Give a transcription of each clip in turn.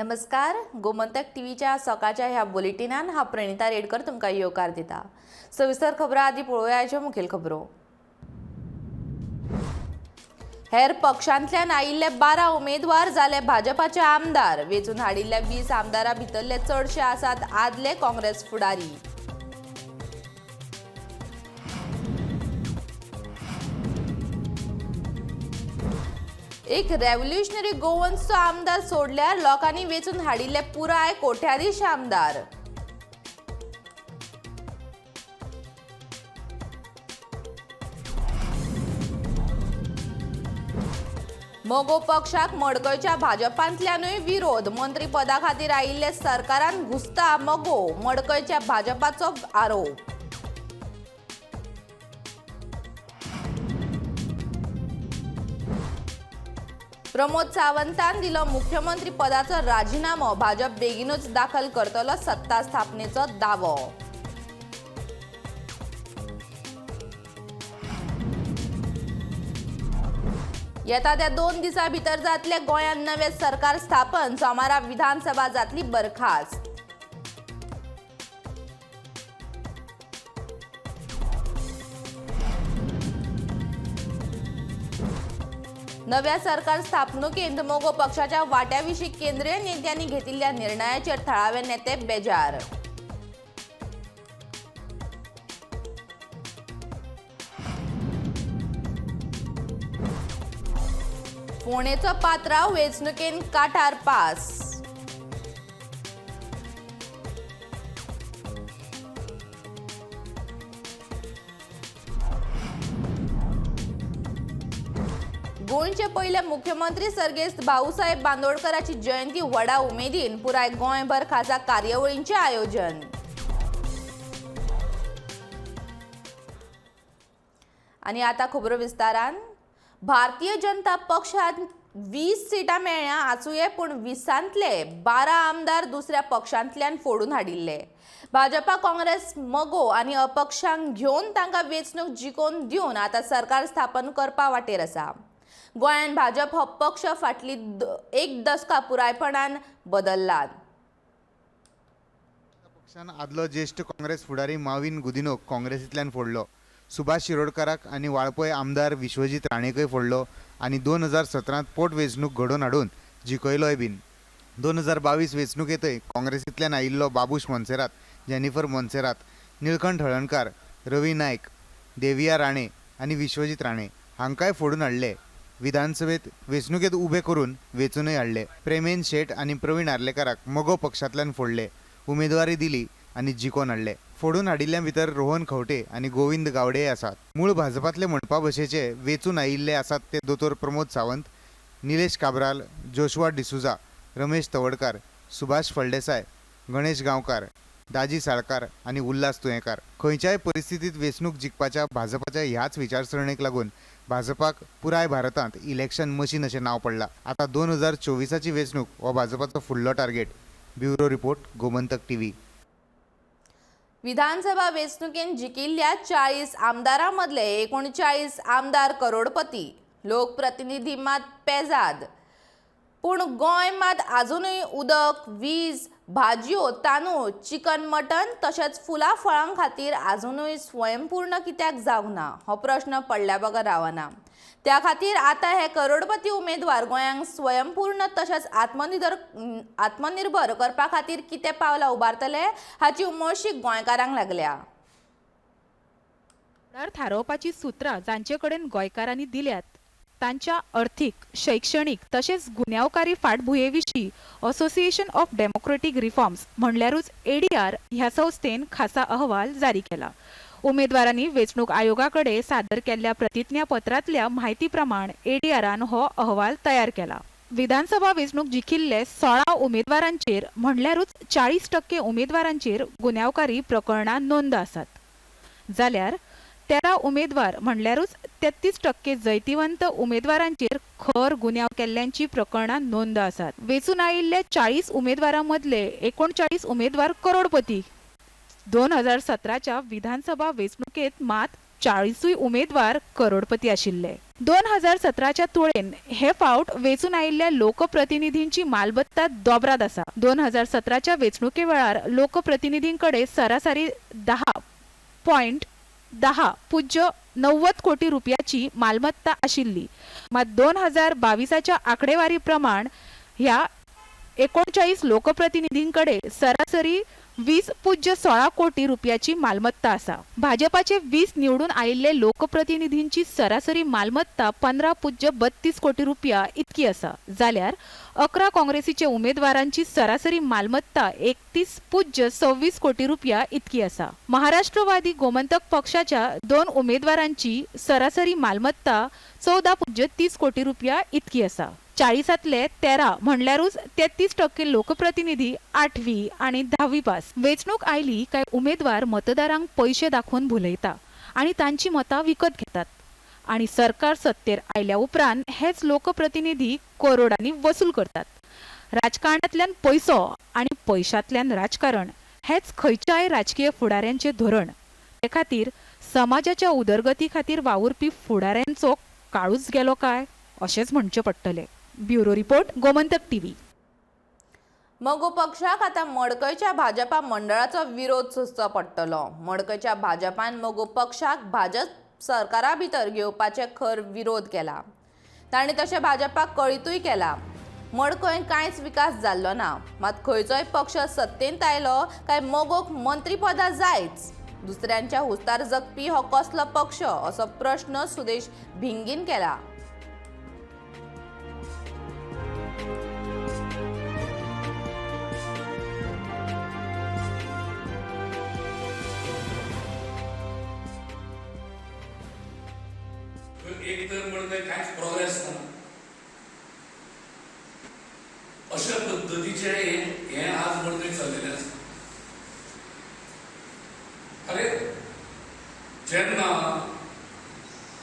नमस्कार, गोमंतक टीव्हीच्या सकाळच्या ह्या बुलेटिनान हांव प्रणिता रेडकर तुमकां येवकार दिता. सविस्तर खबरां आदी पळोवया आयच्यो मुखेल खबरो. हेर पक्षांतल्यान आयिल्ले 12 उमेदवार जाले भाजपाचे आमदार. वेंचून हाडिल्ल्या 20 आमदारां भितरले चडशे आसात आदले काँग्रेस फुडारी. एक रेव्होल्युशनरी गोवन्सचो आमदार सोडल्यार लोकांनी वेंचून हाडिल्ले पुराय कोट्याधीश आमदार. मगो पक्षाक मडकयच्या भाजपांतल्यानूय विरोध. मंत्रीपदा खातीर आयिल्ले सरकारान घुसता मगो, मडकयच्या भाजपाचो आरोप. प्रमोद सावंतान दिलो मुख्यमंत्री पदाचो राजिनामो. भाजप बेगीनूच दाखल करतलो सत्ता स्थापनेचो दावो. येता त्या 2 दिसां भितर जातले गोंयांत नवें सरकार स्थापन. सोमारा विधानसभा जातली बरखास्त. नव्या सरकार स्थापणुकेंत मगो पक्षाच्या वाट्याविशीं केंद्रीय नेत्यांनी घेतिल्ल्या निर्णयाचेर थळावे नेते बेजार. फोंडेचो पात्रांव वेंचणुकेंत काठार पास. गोंयचे पयले मुख्यमंत्री सर्गेस्त भाऊसाहेब बांदोडकराची जयंती व्हडा उमेदीन. पुराय गोंयभर खासा कार्यावळींचें आयोजन. आनी आतां खबरो विस्तारान. भारतीय जनता पक्षान 20 सिटां मेळ्ळ्या आसुये, पूण 20तांतले 12 आमदार दुसऱ्या पक्षांतल्यान फोडून हाडिल्ले. भाजपा, काँग्रेस, मगो आनी अपक्षांक घेवन तांकां वेंचणूक जिखोवन दिवन आतां सरकार स्थापन करपा वाटेर आसा. गोंयांत भाजप हो पक्ष फाटली एक दसकां पुरायपणान बदल्ला. पक्षान आदलो ज्येश्ठ काँग्रेस फुडारी माविन गुदिनोक काँग्रेसींतल्यान फोडलो. सुभाष शिरोडकाराक आनी वाळपय आमदार विश्वजीत राणेकय फोडलो आनी 2017 पोट वेंचणूक घडोवन हाडून जिखयलोय बीन. 2022 वेंचणुकेंतय काँग्रेसींतल्यान आयिल्लो बाबूश मोन्सेरात, जेनिफर मोन्सेरात, निळकंठ हळर्णकार, रवी नायक, देविया राणे आनी विश्वजीत राणे हांकांय फोडून हाडले. विधानसभेत वेंचणुकेंत उबे करून वेंचूनय हाडले. प्रेमेन शेट आनी प्रवीण आर्लेकाराक मगो पक्षांतल्यान फोडले, उमेदवारी दिली आनी जिखोवन हाडले. फोडून हाडिल्ल्या भितर रोहन खंवटे आनी गोविंद गावडेय आसात. मूळ भाजपांतले म्हणपा भशेचे वेंचून आयिल्ले आसात ते दोतोर प्रमोद सावंत, निलेश काब्राल, जोशुआ डिसुजा, रमेश तवडकार, सुभाष फळदेसाय, गणेश गांवकार, दाजी साळकार आनी उल्हास तुयेंकार. खंयच्याय परिस्थितींत वेंचणूक जिखपाच्या भाजपाच्या ह्याच विचारसरणेक लागून भाजपाक पुराय भारतांत इलेक्शन मशीन अशें नांव पडलां. आतां 2024 वेंचणूक हो भाजपाचो फुडलो target. Bureau report, Gomantak TV. विधानसभा वेंचणुकेंत जिखिल्ल्या 40 आमदारां मदले 39 आमदार करोडपती, लोकप्रतिनिधी मात पेजाद. पूण गोंय मात आजुनूय उदक, वीज, भाजयो, तांदूळ, चिकन, मटन तशेंच फुलां फळां खातीर आजुनूय स्वयंपूर्ण कित्याक जावंक ना हो प्रश्न पडल्या बगर रावना. त्या खातीर आतां हे करोडपती उमेदवार गोंयांक स्वयंपूर्ण तशेंच आत्मनिर्भर करपा खातीर कितें पावलां उबारतले हाची उमळशीक गोंयकारांक लागल्या. थारोवपाची सुत्रां जांचे कडेन गोंयकारांनी दिल्यात तांच्या अर्थीक, शैक्षणीक तशेंच गुन्यांवकारी फाटभुंये विशीं असोसिएशन ऑफ डेमोक्रेटीक रिफॉर्म्स म्हणल्यारूच एडीआर ह्या संस्थेन खासा अहवाल जारी केला. उमेदवारांनी वेंचणूक आयोगा कडेन सादर केल्ल्या प्रतिज्ञापत्रांतल्या म्हायती प्रमाण एडीआरान हो अहवाल तयार केला. विधानसभा वेंचणूक जिखिल्ले 16 उमेदवारांचेर म्हणल्यारूच 40% उमेदवारांचेर गुन्यांवकारी प्रकरणां नोंद आसात, जाल्यार 13 उमेदवार म्हणल्यारूच 33% जैतिवंत उमेदवारांचेर खर गुन्यांव केल्ल्यांची प्रकरणां नोंद आसात. वेंचून आयिल्ल्या 40 उमेदवारां मदले 39 उमेदवार करोडपती. 2017च्या विधानसभा वेंचणुकेंत मात 40 उमेदवार करोडपती आशिल्ले. 2017च्या तुळेन हे फावट वेंचून आयिल्ल्या लोकप्रतिनिधींची मालमत्ता दोबराद आसा. 2017च्या वेंचणुके वेळार लोकप्रतिनिधींकडे सरासरी 10.1090 कोटी रुपयाची मालमत्ता आशिल्ली. मात 2022च्या आंकडेवारी प्रमाण ह्या 39 लोकप्रतिनिधींकडे सरासरी 20.16 कोटी रुपयाची मालमत्ता आसा. भाजपाचे 20 निवडून आयिल्ले लोकप्रतिनिधींची सरासरी मालमत्ता 15.32 कोटी रुपया इतकी आसा, जाल्यार 11 काँग्रेसीचे उमेदवारांची सरासरी मालमत्ता 31.26 कोटी रुपया इतकी आसा. महाराष्ट्रवादी गोमंतक पक्षाच्या 2 उमेदवारांची सरासरी मालमत्ता 14.30 कोटी रुपया इतकी आसा. 40तले 13 म्हणल्यारूच 33% लोकप्रतिनिधी 8वी आनी 10वी पास. वेंचणूक आयली काय उमेदवार मतदारांक पयशे दाखोवन भुलयता आनी तांची मतां विकत घेतात आनी सरकार सत्तेर आयल्या उपरांत हेच लोकप्रतिनिधी करोडांनी वसूल करतात. राजकारणांतल्यान पयसो आनी पयशांतल्यान राजकारण हेच खंयच्याय राजकीय फुडाऱ्यांचें धोरण. ते खातीर समाजाच्या उदरगती खातीर वावुरपी फुडाऱ्यांचो काळूच गेलो काय अशेंच म्हणचें पडटलें. Bureau report, Gomantak TV. मगो पक्षाक आतां मडकयच्या भाजपा मंडळाचो विरोध सोंसचो पडटलो. मडकयच्या भाजपान मगो पक्षाक भाजप सरकारा भितर घेवपाचे खर विरोध केला. तांणी तशें भाजपाक कळीतूय केला. मडकय कांयच विकास जाल्लो ना, मात खंयचोय पक्ष सत्तेंत आयलो काय मगोक मंत्रीपदां जायच. दुसऱ्यांच्या हुस्तार जगपी हो कसलो पक्ष असो प्रश्न सुदेश भिंगीन केला. एक तर मडकय कांयच प्रोग्रेस ना, अशा पद्दतीचें हें आज मडकय चल्लेलें आसा. अरे जेन्ना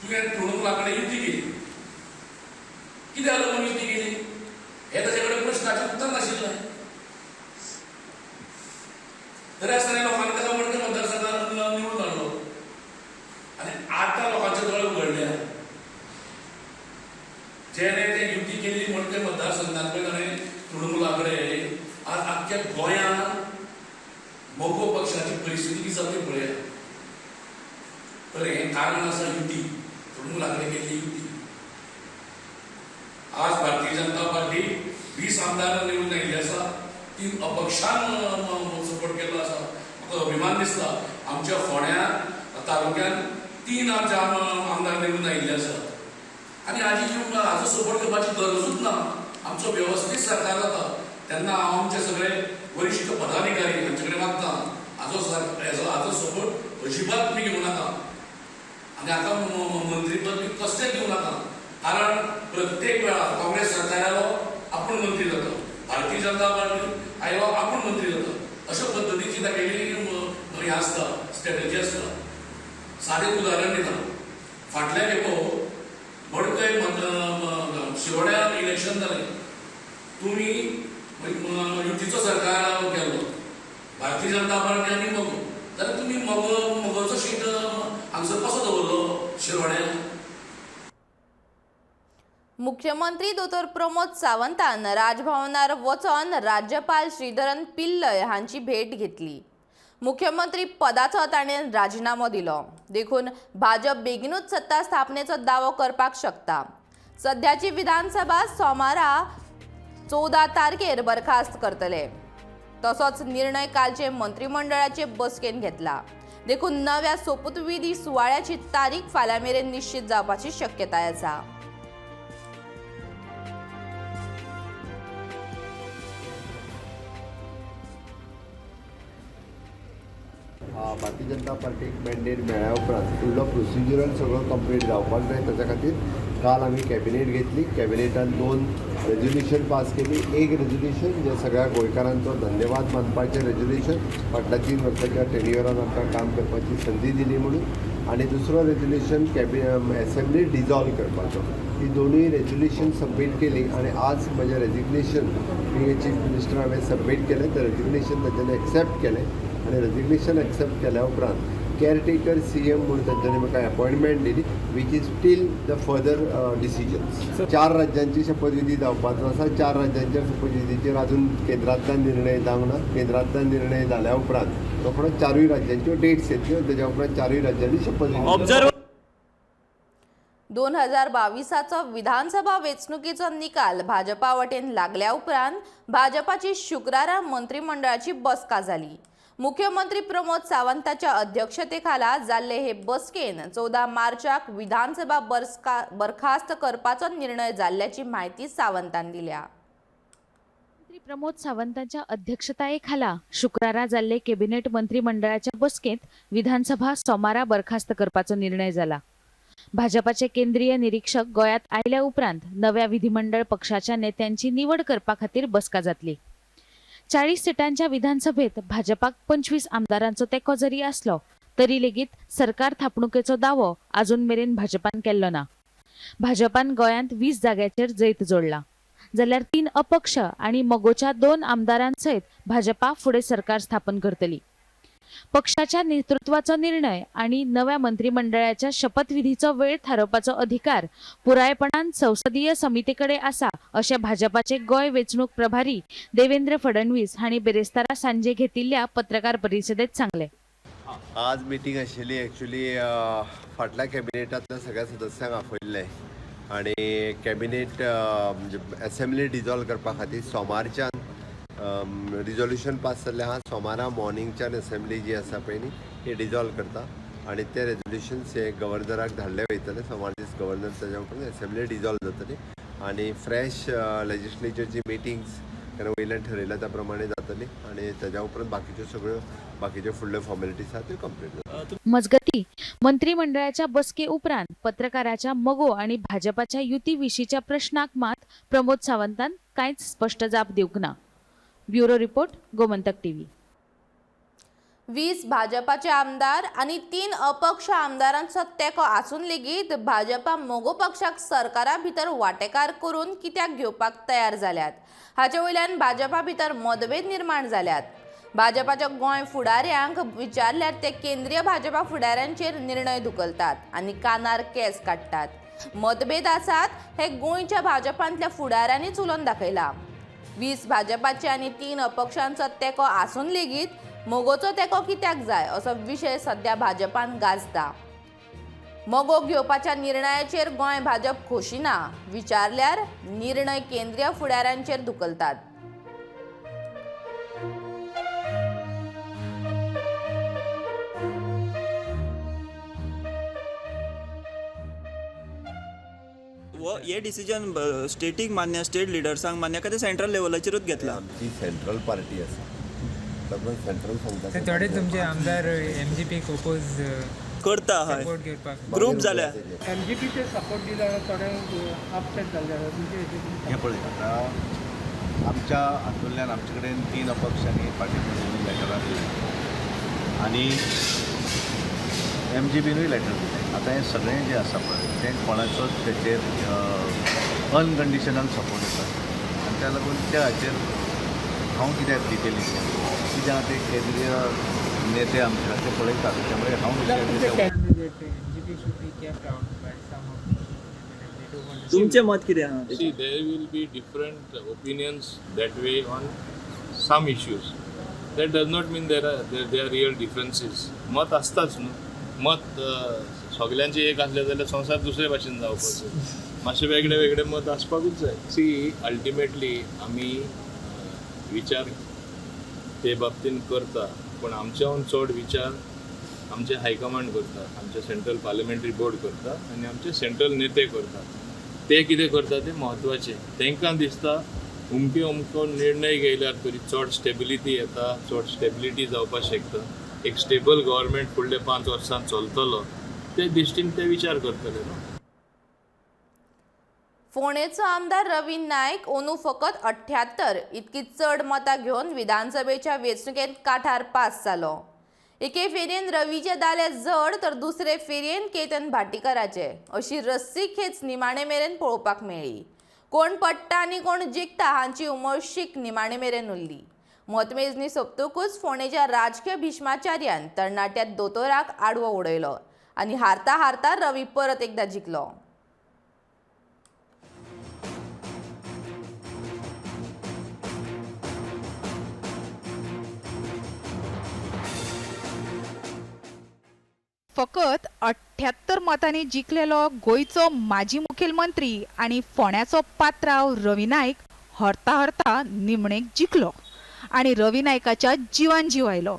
तुवें तृणमूला कडेन युती केली, कित्याक लागून युती केली हें ताचे कडेन प्रश्नाचें उत्तर नाशिल्लें. तरी आसतना लोकांनी ताका मडकय मतदारसंघात निवडून हाडलो आनी आतां लोकांचे दोळे उगडले. जेणे ते युती केली मडकय मतदारसंघात पळय ताणें तृणमूला कडेन, आज आख्ख्या गोंयांत मगो पक्षाची परिस्थिती कितें जाता ती पळयात. तर हें कारण आसा युती, तृणमूला कडेन केल्ली युती. आज भारतीय जनता पार्टी 20 आमदार निवडून आयिल्ले आसा, 3 अपक्षान सपोर्ट केल्लो आसा. म्हाका अभिमान दिसता आमच्या फोंड्या तालुक्यान 3 आमचे आमदार निवडून आयिल्ले आसा आनी हाजी हाजो सपोर्ट करपाची गरजूच ना. आमचो वेवस्थीत सरकार जाता तेन्ना हांव आमचे सगळे वरिश्ठ पदाधिकारी हांचे कडेन मागता, हाजो सपोर्ट अजिबात तुमी घेवं नाका आनी हाका मंत्रीपद बी कसलें दिवं नाका. कारण प्रत्येक वेळा काँग्रेस सरकार आयलो आपूण मंत्री जाता, भारतीय जनता पार्टी आयलो आपूण मंत्री जाता, अशा पद्दतीची तागेली हें आसता, स्ट्रेटजी आसता. सादें उदाहरण दिता, फाटल्या खेपो मडकय शिरोड्या इलेक्शन जालें, तुमी युतीचो सरकार केल्लो, भारतीय जनता पार्टी आनी मगो, जाल्यार तुमी मगोचो शीट हांगसर कसो दवरलो शिरोड्या? मुख्यमंत्री दोतोर प्रमोद सावंतान राजभवनार वचोन राज्यपाल श्रीधरन पिल्लय हांची भेट घेतली. मुख्यमंत्री पदाचो ताणें राजिनामो दिलो, देखून भाजप बेगीनूच सत्ता स्थापनेचो दावो करपाक शकता. सध्याची विधानसभा सोमारा 14 तारखेर बरखास्त करतले. तसोच निर्णय कालचे मंत्रिमंडळाचे बसकेन घेतला, देखून नव्या सोपुतविधी सुवाळ्याची तारीख फाल्यां मेरेन निश्चित जावपाची शक्यताय आसा. भारतीय जनता पार्टीक मॅन्डेट मेळ्ळ्या उपरांत फुडलो प्रोसिजरल सगळो कंप्लीट जावपाक जाय. ताच्या खातीर काल आमी कॅबिनेट घेतली. कॅबिनेटान 2 रेजोल्युशन पास केली. एक रेजोल्युशन जे सगळ्या गोंयकारांचो धन्यवाद मानपाचें रेजोल्युशन, फाटल्या 3 वर्साच्या टेन्युअरान आमकां काम करपाची संदी दिली म्हणून, आनी दुसरो रेजोल्युशन एसेंब्ली डिजॉल्व करपाचो. ही दोनूय रेजोल्युशन सबमीट केली आनी आज म्हजें resignation being a chief minister हांवें सबमीट केलें. तें रेजिग्नेशन तांच्यांनी एक्सेप्ट केलें आनी रेजिग्नेशन एक्सेप्ट केल्या उपरांत केअरटेकर सी एम म्हणून तांच्यांनी म्हाका अपॉयंटमेंट दिली, which is till the further decisions. चार राज्यांची शपथविधी जावपाचो आसा. चार राज्यांच्या शपथविधीचेर अजून केंद्रांतल्यान निर्णय जावंक ना. केंद्रांतल्यान निर्णय जाल्या उपरांत रोखडो चारूय राज्यांच्यो डेट्स येतल्यो, तेज्या उपरांत चारूय राज्यांनी शपथविधी. ऑब्झर्व 2022चो विधानसभा वेंचणुकेचो निकाल भाजपा वटेन लागल्या उपरांत भाजपाची शुक्रारा मंत्रिमंडळाची बसका जाली. मुख्यमंत्री प्रमोद सावंताच्या अध्यक्षतेखाला जाल्ले हे बसकेन 14 मार्चाक विधानसभा बरखास्त करपाचो निर्णय जाल्ल्याची म्हायती सावंतान दिल्या. मंत्री प्रमोद सावंतांच्या अध्यक्षतायेखाला शुक्रारा जाल्ले कॅबिनेट मंत्रिमंडळाच्या बसकेंत विधानसभा सोमारा बरखास्त करपाचो निर्णय जाला. भाजपाचे केंद्रीय निरीक्षक गोंयांत आयल्या उपरांत नव्या विधिमंडळ पक्षाच्या नेत्यांची निवड करपा खातीर बसका जातली. 40 सिटांच्या विधानसभेत भाजपाक 25 आमदारांचो तेंको जरी आसलो तरी लेगीत सरकार थापणुकेचो दावो आजून मेरेन भाजपान केल्लो ना. भाजपान गोंयांत 20 जाग्याचेर जैत जोडला जाल्यार 3 अपक्ष आनी मगोच्या 2 आमदारांसयत भाजपा फुडें सरकार स्थापन करतली. पक्षाच्या नेतृत्वाचो निर्णय आनी नव्या मंत्रिमंडळाच्या शपथविधीचो वेळ थारोवपाचो अधिकार पुरायपणान संसदीय समितीकडे आसा अशें भाजपाचे गोंय वेंचणूक प्रभारी देवेंद्र फडणवीस हांणी बिरेस्तारा सांजे घेतिल्ल्या पत्रकार परिशदेत सांगलें. आज मिटींग आशिल्ली एक्चुली फाटल्या कॅबिनेटांतल्या सगळ्या सदस्यांक आपयल्लें आनी कॅबिनेट म्हणजे एसेंब्ली डिजॉल्व करपा खातीर सोमारच्यान रिजोल्युशन पास जाल्लें आहा. सोमारा मॉर्निंगच्यान एसेंब्ली जी आसा पळय न्ही ही डिजॉल्व करता आनी ते रेजोल्युशन्स हे गव्हर्नराक धाडले वयतले. सोमार दीस गव्हर्नर ताज्या उपरांत एसेंब्ली डिजॉल्व जातली आनी फ्रेश लेजिस्लेचरची मिटिंग्स कारण वयल्यान ठरयल्या त्या प्रमाणे जातली आनी ताज्या उपरांत बाकीच्यो सगळ्यो बाकीच्यो फुडल्यो फॉर्मेलिटीज आहा त्यो कंप्लीट जातल्यो. मजगती मंत्रिमंडळाच्या बसके उपरांत पत्रकाराच्या मगो आनी भाजपाच्या युती विशींच्या प्रश्नाक मात प्रमोद सावंतान कांयच स्पश्ट जाप दिवंक ना. Bureau report, Gomantak TV. 20 भाजपाचे आमदार आनी 3 अपक्ष आमदारांचो तेंको आसून लेगीत भाजपा मगो पक्षाक सरकारा भितर वांटेकार करून कित्याक घेवपाक तयार जाल्यात हाचे वयल्यान भाजपा भितर मतभेद निर्माण जाल्यात. भाजपाच्या गोंय फुडाऱ्यांक विचारल्यार ते केंद्रीय भाजपा फुडाऱ्यांचेर निर्णय धुकलतात आनी कानार केंस काडटात. मतभेद आसात हे गोंयच्या भाजपांतल्या फुडाऱ्यांनीच उलोवन दाखयला. 20 भाजपाचे आनी 3 अपक्षांचो तेंको आसून लेगीत मगोचो तेंको कित्याक जाय असो विशय सध्या भाजपान गाजता. मगो घेवपाच्या निर्णयाचेर गोंय भाजप खोशी ना. विचारल्यार निर्णय केंद्रीय फुडाऱ्यांचेर धुकलतात. हे डिसिजन स्टेटीक मान्य, स्टेट लिडर्सांक मान्य काय ते सेंट्रल लेवलाचेरूच घेतला? आमची सेंट्रल पार्टी आसा, ताका सेंट्रल सांगता. थोडे तुमचे आमदार एमजीपीक ओपोज करता हय सपोर्ट घेवपाक ग्रूप जाल्या. एमजीपीचे सपोर्ट दिला थोडे अपसेट जाल्ले आसा तुमचे. हें पळय, आतां आमच्या हातूंतल्यान आमचे कडेन 3 अपक्ष आनी पार्टी लेटरां दिलीं आनी एमजीपीनूय लेटर दिलें. आतां हें सगळें जें आसा पळय तें कोणाचोच तेचेर अनकंडिशनल सपोर्ट आसा आनी त्या लागून त्या हाचेर हांव कित्याक डिटेली कित्याक ते केंद्रीय नेते आमचे ते पळयतात, त्यामुळे हांव तुमचें मत कितें आहा? See, there will be different opinions that way on some issues. That does not mean there are real differences. मत आसताच न्हू, मत सगल्यांचे एक आसलें जाल्यार संवसार दुसरे भाशेन जावपाचो. मातशें वेगळे वेगळे मत आसपाकूच जाय. सी, अल्टिमेटली आमी विचार ते बाबतीन करता, पूण आमच्याहून चड विचार आमचे हायकमांड करता, आमचे सेंट्रल पार्लमेंटरी बोर्ड करता आनी आमचे सेंट्रल नेते करता. ते कितें करता तें म्हत्वाचें. तांकां दिसता अमके अमको निर्णय घेयल्यार तरी चड स्टेबिलिटी येता, चड स्टेबिलिटी जावपाक शकता, एक स्टेबल गव्हर्मेंट फुडले 5 वर्सां चलतलो, ते दृश्टीन ते विचार करतले न्हू. फोंडेचो आमदार रवी नायक अंदू फकत 78 इतकी चड मतां घेवन विधानसभेच्या वेंचणुकेंत काठार पास जालो. एके फेरयेन रवीचे दाले जड तर दुसरे फेरयेन केतन भाटीकाराचे अशी रस्सी खेच निमाणे मेरेन पळोवपाक मेळ्ळी. कोण पडटा आनी कोण जिखता हांची उमळशीक निमाणे मेरेन उरली. मतमेजणी सोंपतकूच फोंडेच्या राजकीय भीष्माचार्यान तरणाट्या दोतोराक आडवो उडयलो आनी हारता हारता रवी परत एकदा जिखलो. फकत 78 मतांनी जिखलेलो गोंयचो माजी मुखेलमंत्री आनी फोंड्याचो पात्राव रवी नायक हरता हरता निमणेक जिखलो आनी रवी नायकाच्या जिवान जीव आयलो.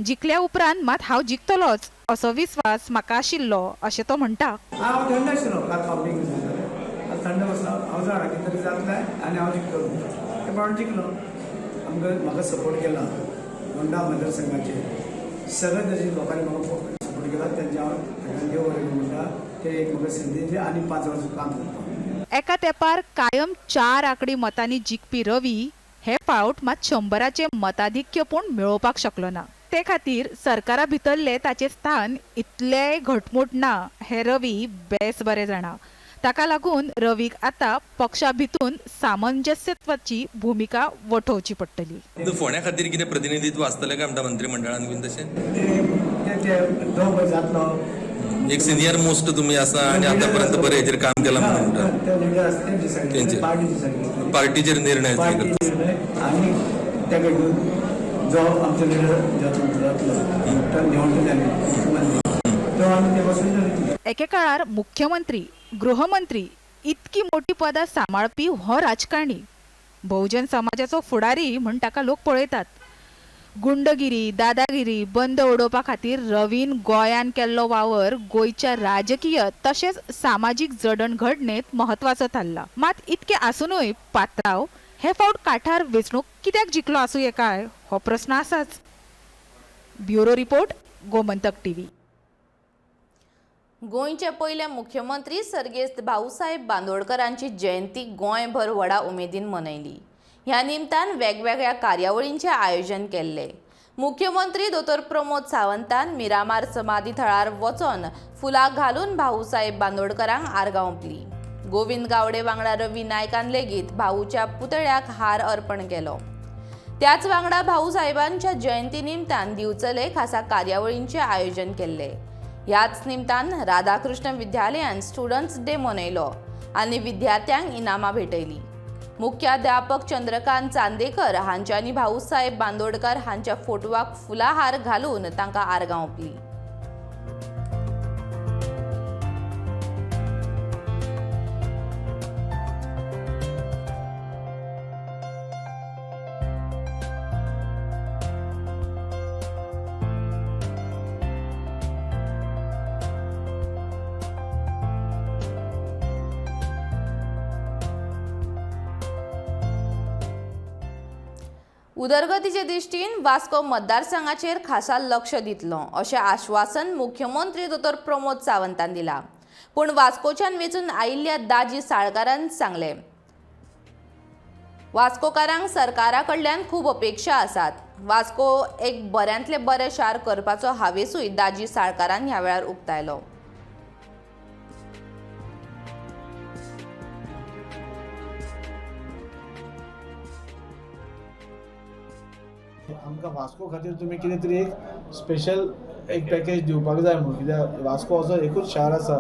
जिखल्या उपरांत मात हांव जिखतलोच असो विस्वास म्हाका आशिल्लो अशें तो म्हणटा. हांव थंड आशिल्लो काल कावंटींग जालें, थंड बसलो हांव जाणा कितें तरी जातलें आनी हांव जिखतलो ते प्रमाणे जिखलो. आमकां म्हाका सपोर्ट केला होंडा मतदारसंघाचे सगळे तरेच्या लोकांनी म्हाका सपोर्ट केला, तेंच्या हांव सगळ्यांक देव बरें म्हणटा ते एक म्हाका संदी दिली आनी 5 वर्सां काम करपाक. एका तेंपार कायम 4 आंकडी मतांनी जिखपी रवी हे फावट मात 100 मताधिक्य पूण मेळोवपाक शकलो ना. ते खातीर सरकारा भितरले ताचें स्थान इतलें घटमूट ना हें रवी बेस बरें जाणा. ताका लागून रवीक आतां पक्षा भितून सामंजस्यत्वाची भुमिका वठोवची पडटली. फोंड्या खातीर कितें प्रतिनिधित्व आसतलें काय म्हणटा मंत्रिमंडळान बीन तशें? एक सिनियर मोस्ट तुमी आसा आनी आतां पर्यंत बरें हेजेर काम केलां म्हणून म्हणटा. पार्टीचेर निर्णय आनी ताका घेवन जो आमचो लिडर जातलो तो आमी ते पासून. एके काळार मुख्यमंत्री, गृहमंत्री इतकी मोटी पदां सांबाळपी हो राजकारणी बहुजन समाजाचो फुडारी म्हण ताका लोक पळयतात. गुंडगिरी, दादागिरी बंद उडोवपा खातीर रवीन गोंयान केल्लो वावर गोंयच्या राजकीय तशेंच सामाजीक जडणघडणेंत म्हत्वाचो थारला. मात इतकें आसुनूय पात्राव हे फावट काठार वेंचणूक कित्याक जिखलो आसूं काय हो प्रस्न आसाच. Bureau report, Gomantak TV. गोंयचे पयले मुख्यमंत्री सर्गेस्त भाऊसाहेब बांदोडकरांची जयंती गोंयभर व्हडा उमेदीन मनयली. ह्या निमतान वेगवेगळ्या कार्यावळींचें आयोजन केल्लें. मुख्यमंत्री दोतोर प्रमोद सावंतान मिरामार समाधी थळार वचोन फुलां घालून भाऊसाहेब बांदोडकरांक आर्गां ओंपली. गोविंद गावडे वांगडा रवी नायकान लेगीत भाऊच्या पुतळ्याक हार अर्पण केलो. त्याच वांगडा भाऊसाहेबांच्या जयंती निमतान दिवचले खासा कार्यावळींचें आयोजन केल्लें. ह्याच निमतान राधाकृष्ण विद्यालयान स्टुडंट्स डे मनयलो आनी विद्यार्थ्यांक इनामां भेटयली. मुख्याध्यापक चंद्रकांत चांदेकर हांच्यांनी भाऊसाहेब बांदोडकर हांच्या फोटवाक फुलाहार घालून तांकां आर्गां ओंपली. उदरगतीचे दृश्टीन वास्को मतदारसंघाचेर खासा लक्ष दितलो अशें आश्वासन मुख्यमंत्री दोतोर प्रमोद सावंतान दिलां. पूण वास्कोच्यान वेंचून आयिल्ल्या दाजी साळकारान सांगलें, वास्कोकारांक सरकारा कडल्यान खूब अपेक्षा आसात. वास्को एक बऱ्यांतलें बरें शार करपाचो हावेसूय दाजी साळकारान ह्या वेळार उक्तायलो. आमकां वास्को खातीर तुमी कितें तरी एक स्पेशल एक पॅकेज दिवपाक जाय म्हणून, कित्याक वास्को असो एकूच शार आसा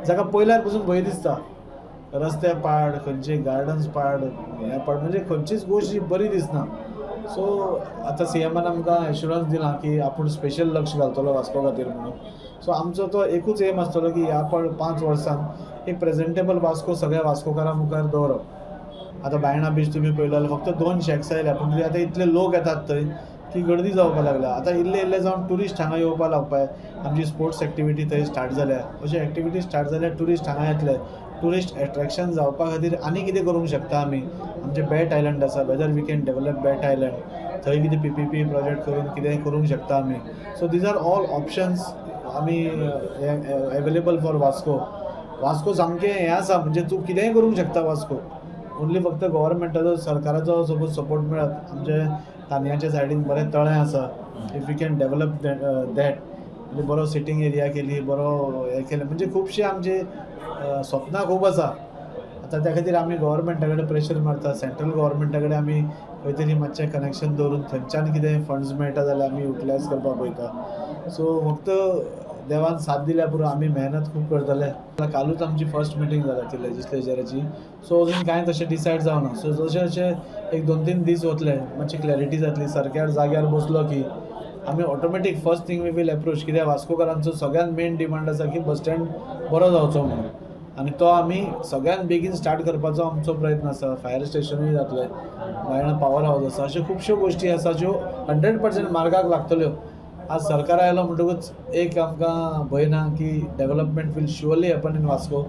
जाका पयल्यार पसून भंय दिसता. रस्ते पाड, खंयचे गार्डन्स पाड, हें पाड, म्हणजे खंयचीच गोश्ट बरी दिसना. सो आतां सीएमान आमकां एश्युरन्स दिलां की आपूण स्पेशल लक्ष घालतलो वास्को खातीर म्हणून. सो आमचो तो एकूच एम आसतलो की ह्या 5 वर्सांत एक प्रेजेंटेबल वास्को सगळ्या वास्कोकारां मुखार दवरप. आतां बायणा बीच तुमी पळयलो जाल्यार फक्त 2 शॅक्स आयल्या, पूण आतां इतले लोक येतात थंय की गर्दी जावपाक लागल्या. आतां इल्ले इल्ले जावन ट्युरिस्ट हांगा येवपाक लागपाय. आमची स्पोर्ट्स एक्टिविटी थंय स्टार्ट जाल्या, अश्यो एक्टिविटी स्टार्ट जाल्यार ट्युरिस्ट हांगा येतले. ट्युरिस्ट एट्रेक्शन जावपा खातीर आनी कितें करूंक शकता आमी. आमचें बॅट आयलंड आसा, whether we can develop Bat Island, थंय कितें PPP project करून कितें करूंक शकता आमी. So these are all options आमी एवेलेबल फॉर वास्को. वास्को सामकें हें आसा, म्हणजे तूं कितेंय करूंक शकता वास्को. ओन्ली फक्त गव्हर्मेंटाचो, सरकाराचो सपोज सपोर्ट मेळत. आमचे तांदयाच्या सायडीन बरें तळें आसा, if we can develop that, म्हणजे बरो सिटींग एरिया केली, बरो हें केलें, म्हणजे खुबशे आमचे स्वप्नां खूब आसा. आतां त्या खातीर आमी गोवोरमेंटा कडेन प्रेशर मारता, सेंट्रल गोवोरमेंटा कडेन आमी खंय तरी मातशें कनेक्शन दवरून थंयच्यान कितें फंड्स मेळटा जाल्यार आमी युटिलायज करपाक पळयता. सो फक्त देवान साथ दिल्या पुरो, आमी मेहनत खूब करतले. कालूच आमची फर्स्ट मिटींग जाल्या ती लेजिस्लेचराची, सो अजून कांय तशें डिसायड जावना. सो जशें जशें एक 2-3 दीस वतले मातशी क्लॅरिटी जातली, सरकार जाग्यार बसलो की आमी automatic first thing we will approach. कित्याक वास्कोकारांचो सगळ्यांत मेन डिमांड आसा की बस स्टँड बरो जावचो म्हणून, आनी तो आमी सगळ्यांत बेगीन स्टार्ट करपाचो आमचो प्रयत्न आसा. फायर स्टेशनूय जातलें, बायणा पावर हावज आसा, अश्यो खुबश्यो गोश्टी आसा ज्यो 100% मार्गाक लागतल्यो. आज सरकार आयलो म्हणटकूच एक आमकां भंय ना की development will surely happen in Vasco.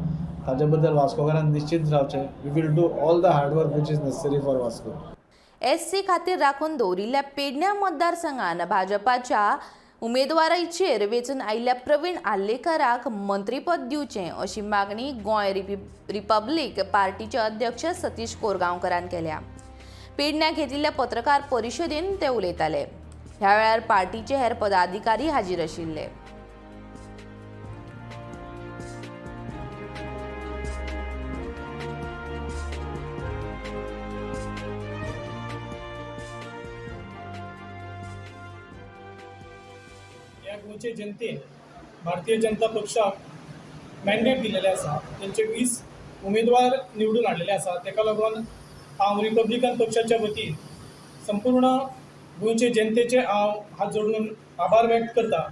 ताजे बद्दल वास्कोकारान निश्चित रावचें. We will do all the hard work which is necessary for Vasco. SC खातीर राखून दवरिल्ल्या पेडण्या मतदारसंघान भाजपाच्या उमेदवाराचेर वेंचून आयिल्ल्या प्रवीण आर्लेकराक मंत्रीपद दिवचें अशी मागणी गोंय रिपब्लीक पार्टीचे अध्यक्ष सतीश कोरगांवकरान केल्या. पेडण्या घेतिल्ल्या पत्रकार परिशदेन ते उलयताले. ह्या वेळार पार्टीचे हेर पदाधिकारी हाजीर आशिल्ले. गोंयचे जनतेन भारतीय जनता पक्षाक मॅन्डेट दिलेले आसा, तेंचे 20 उमेदवार निवडून हाडलेले आसा. तेका लागून हांव रिपब्लिकन पक्षाच्या वतीन संपूर्ण गोंयचे जनतेचे हांव हात जोडून आभार व्यक्त करता.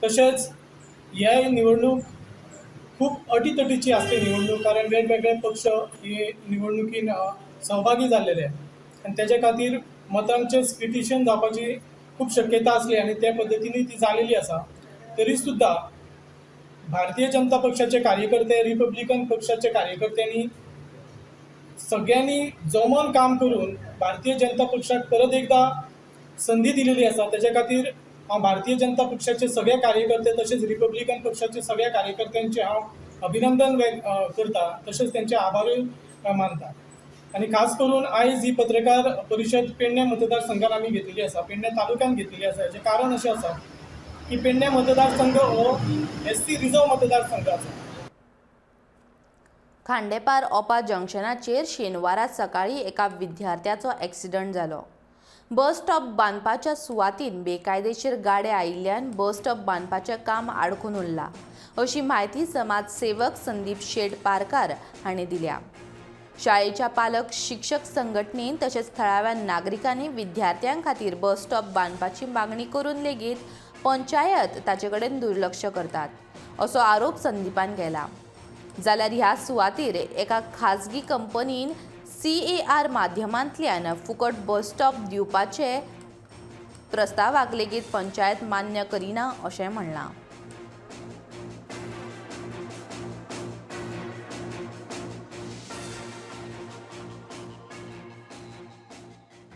तशेंच हे निवडणूक खूब अटीतटीची आसली निवडणूक, कारण वेगवेगळे पक्ष हे निवडणुकीन सहभागी जाल्लेले आनी तेजे खातीर मतांचें स्पिटिशन जावपाची खूब शक्यता आसली आनी त्या पद्दतीन ती जालेली आसा. तरी सुद्दां भारतीय जनता पक्षाचे कार्यकर्ते, रिपब्लिकन पक्षाचे कार्यकर्त्यांनी सगळ्यांनी जमोन काम करून भारतीय जनता पक्षाक परत एकदां संदी दिलेली आसा. तेजे खातीर हांव भारतीय जनता पक्षाचे सगळे कार्यकर्ते तशेंच रिपब्लिकन पक्षाचे सगळ्या कार्यकर्त्यांचे हांव अभिनंदन करता, तशेंच तेंचे आभारूय मानता. आनी खास करून आयज ही पत्रकार परिशद पेडणे मतदारसंघान आमी घेतलेली आसा, पेडणे तालुक्यान घेतलेली आसा. हेचें कारण अशें आसा की पेडणे मतदारसंघ हो SC reserve मतदारसंघ आसा. खांडेपार ओपा जंक्शनाचेर शेनवारा सकाळीं एका विद्यार्थ्याचो एक्सिडंट जालो. बस स्टॉप बांदपाच्या सुवातीन बेकायदेशीर गाडे आयिल्ल्यान बस स्टॉप बांदपाचें काम आडखून उरलां अशी म्हायती समाजसेवक संदीप शेट पारकार हांणी दिल्या. शाळेच्या पालक शिक्षक संघटनेन तशेंच थळाव्या नागरिकांनी विद्यार्थ्यां खातीर बस स्टॉप बांदपाची मागणी करून लेगीत पंचायत ताचे कडेन दुर्लक्ष करतात असो आरोप संदीपान केला. जाल्यार ह्या सुवातेर एका खाजगी कंपनीन CAR माध्यमांतल्यान फुकट बस स्टॉप दिवपाचे प्रस्तावाक लेगीत पंचायत मान्य करिना अशें म्हणलां.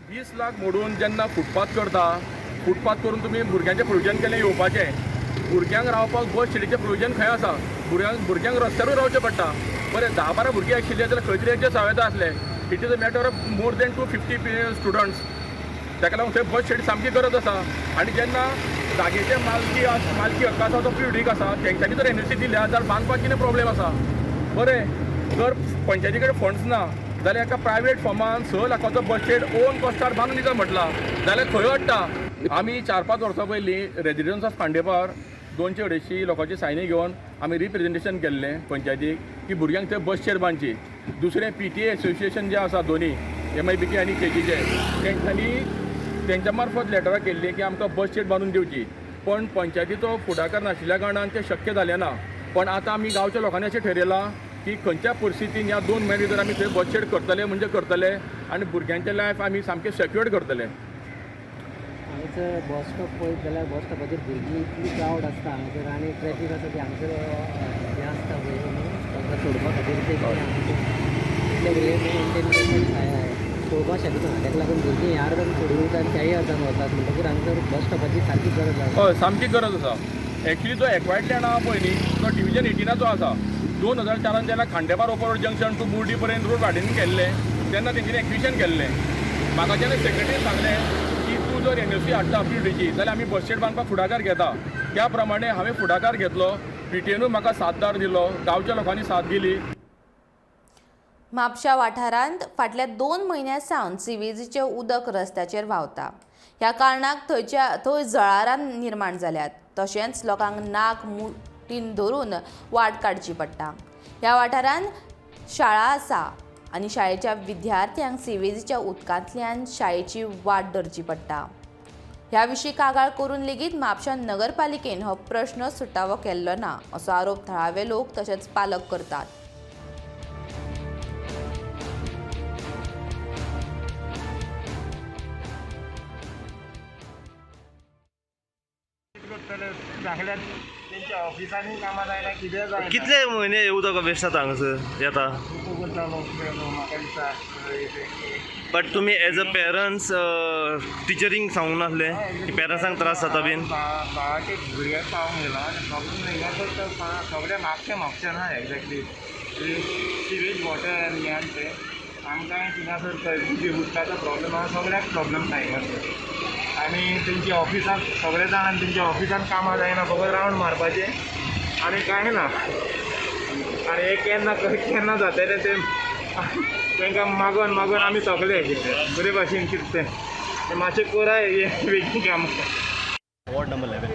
वीस लाख मोडून जेन्ना फुटपाथ करता, फुटपाथ करून तुमी भुरग्यांचें प्रोविजन केलें येवपाचें, भुरग्यांक रावपाक बस शेडीचें प्रोविजन खंय आसा? भुरग्यांक रस्त्यारूय रावचें पडटा. बरें, 10-12 भुरगीं आशिल्लीं जाल्यार खंय तरी एडजस्ट जावं येता आसलें. It is a matter of more than 250 students. ताका लागून थंय बस शेड सामकी गरज आसा. आनी जेन्ना जागेचे मालकी हक्क आसा तो पिडिक आसा, तेंच्यांनी जर NOC दिल्या जाल्यार बांदपाक कितें प्रॉब्लेम आसा? बरें, जर पंचायती कडेन फंड्स ना जाल्यार एका प्रायवेट फॉर्मान 6 लाखाचो बस शेड ओन कॉस्टार बांदून दिता म्हटलां जाल्यार खंय हाडटा? आमी 4-5 वर्सां पयलीं रेजिडन्स ऑफ खांडेपार 200-250 लोकांची सायनी घेवन आमी रिप्रेजेंटेशन केल्लें पंचायतीक की भुरग्यांक थंय बस शेड बांदची. दुसरें PTA association जें आसा दोनी MIBK आनी KGचे तेंच्यांनी तेंच्या मार्फत लेटरां केल्लीं की आमकां बस शेड बांदून दिवची, पण पंचायतीचो फुडाकार नाशिल्ल्या कारणान तें शक्य जालें ना. पण आतां आमी गांवच्या लोकांनी अशें ठरयलां की खंयच्या परिस्थितीन ह्या 2 म्हयन्या भितर आमी थंय बस शेड करतले म्हणजे करतले आनी भुरग्यांचें लायफ आमी सामकें सेक्युअर्ड करतले. हांगासर बस स्टॉप पळयत जाल्यार बस स्टॉपाचेर भुरगीं इतली क्रावड आसता हांगासर आनी ट्रॅफीक आसा ती हांगासर हें आसता पळय न्हू तांकां सोडपा खातीर ते इतले भुरगे मेनटेन पळोवपाक शकना. ताका लागून भुरगीं ह्या अर्दान सोडून वयता आनी त्याय अर्दान वतात, म्हणटकूच हांगासर बस स्टॉपाची सारकी गरज आसा. हय, सामकी गरज आसा. एक्चुली जो एक्वायर्ड लँड आहा पळय न्ही तो डिविजन 18चो आसा. 2004 जेन्ना Khandepar Opa road junction to Murdi पर्यंत रोड वायडनिंग केल्लें तेन्ना तेंच्यांनी एक्विशन केल्लें. म्हाका जेन्ना सेक्रेटरीन सांगलें की तूं जर NOC हाडटा पीडीची जाल्यार आमी बस शेड बांदपाक फुडाकार घेता, त्या प्रमाणे हांवें फुडाकार घेतलो. PTAनूय म्हाका साथदार दिलो, गांवच्या लोकांनी साथ दिली. म्हापशा वाठारांत फाटल्या 2 म्हयन्यां सावन सिवेजीचें उदक रस्त्याचेर व्हांवता. ह्या कारणाक थंय जळारां निर्माण जाल्यात. तशेंच लोकांक नाक मुठीन धरून वाट काडची पडटा. ह्या वाठारांत शाळा आसा आनी शाळेच्या विद्यार्थ्यांक सिवेजीच्या उदकांतल्यान शाळेची वाट धरची पडटा. ह्या विशीं कागाळ करून लेगीत म्हापशा नगरपालिकेन हो प्रश्न सुटावो केल्लो ना असो आरोप थळावे लोक तशेंच पालक करतात. कितले म्हयने उदक वेस्ट जाता हांगासर येता? बट तुमी एज अ पेरंट्स टिचरींक सांगूंक नासले की पेरंट्सांक त्रास जाता बीन? भावाचे भुरग्याक पावोवंक गेला आनी प्रॉब्लम सगळ्या म्हापशें म्हापशें ना एक्झॅक्टली सिवेज वॉटर आनी हें आनी तें आमकांय थिंगासर उदकाचो प्रॉब्लम आसा, सगळ्याक प्रॉब्लम आसा हिंगासर. आनी तेंच्या ऑफिसांत सगळे जाण आनी तेंच्या ऑफिसांत कामां जायना, फकत रावंड मारपाचें आनी कांय ना. आनी हें केन्ना केन्ना जातलें तें तांकां मागोन मागोन आमी सगळे कितें बरे भाशेन कितें तें मातशें कराय हें बेगीन काम. Ward number 11.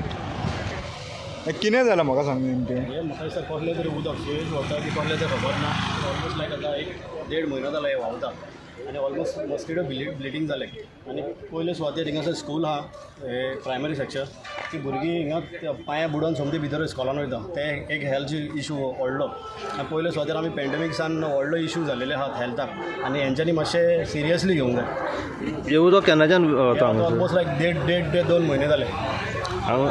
कितें जालां म्हाका सांग नेमकें? हें म्हाका दिसता कसलें तरी उदक सिवेज व्हांवता की कसलें तें खबर ना. ऑलमोस्ट लायक आतां 1.5 म्हयनो जाला हें व्हांवता आनी ऑलमोस्ट मॉस्किटो ब्लिडींग जालें. आनी पयले सुवातेर हिंगासर स्कूल आहा, हे प्रायमरी सेक्शन, ती भुरगीं हिंगा पांयां बुडोवन सोमती भितर स्कॉलान वयता, तें एक हेल्थ इशू व्हडलो. आनी पयले सुवातेर आमी पेंडेमिक्सान व्हडलो इशू जाल्लेले आहात हेल्थाक आनी हेंच्यांनी मातशें सिरियसली घेवंक जाय. हें उदक केन्नाच्यान वता हांगासर? ऑलमोस्ट लायक 1.5 ते 2 म्हयने जाले. हांगा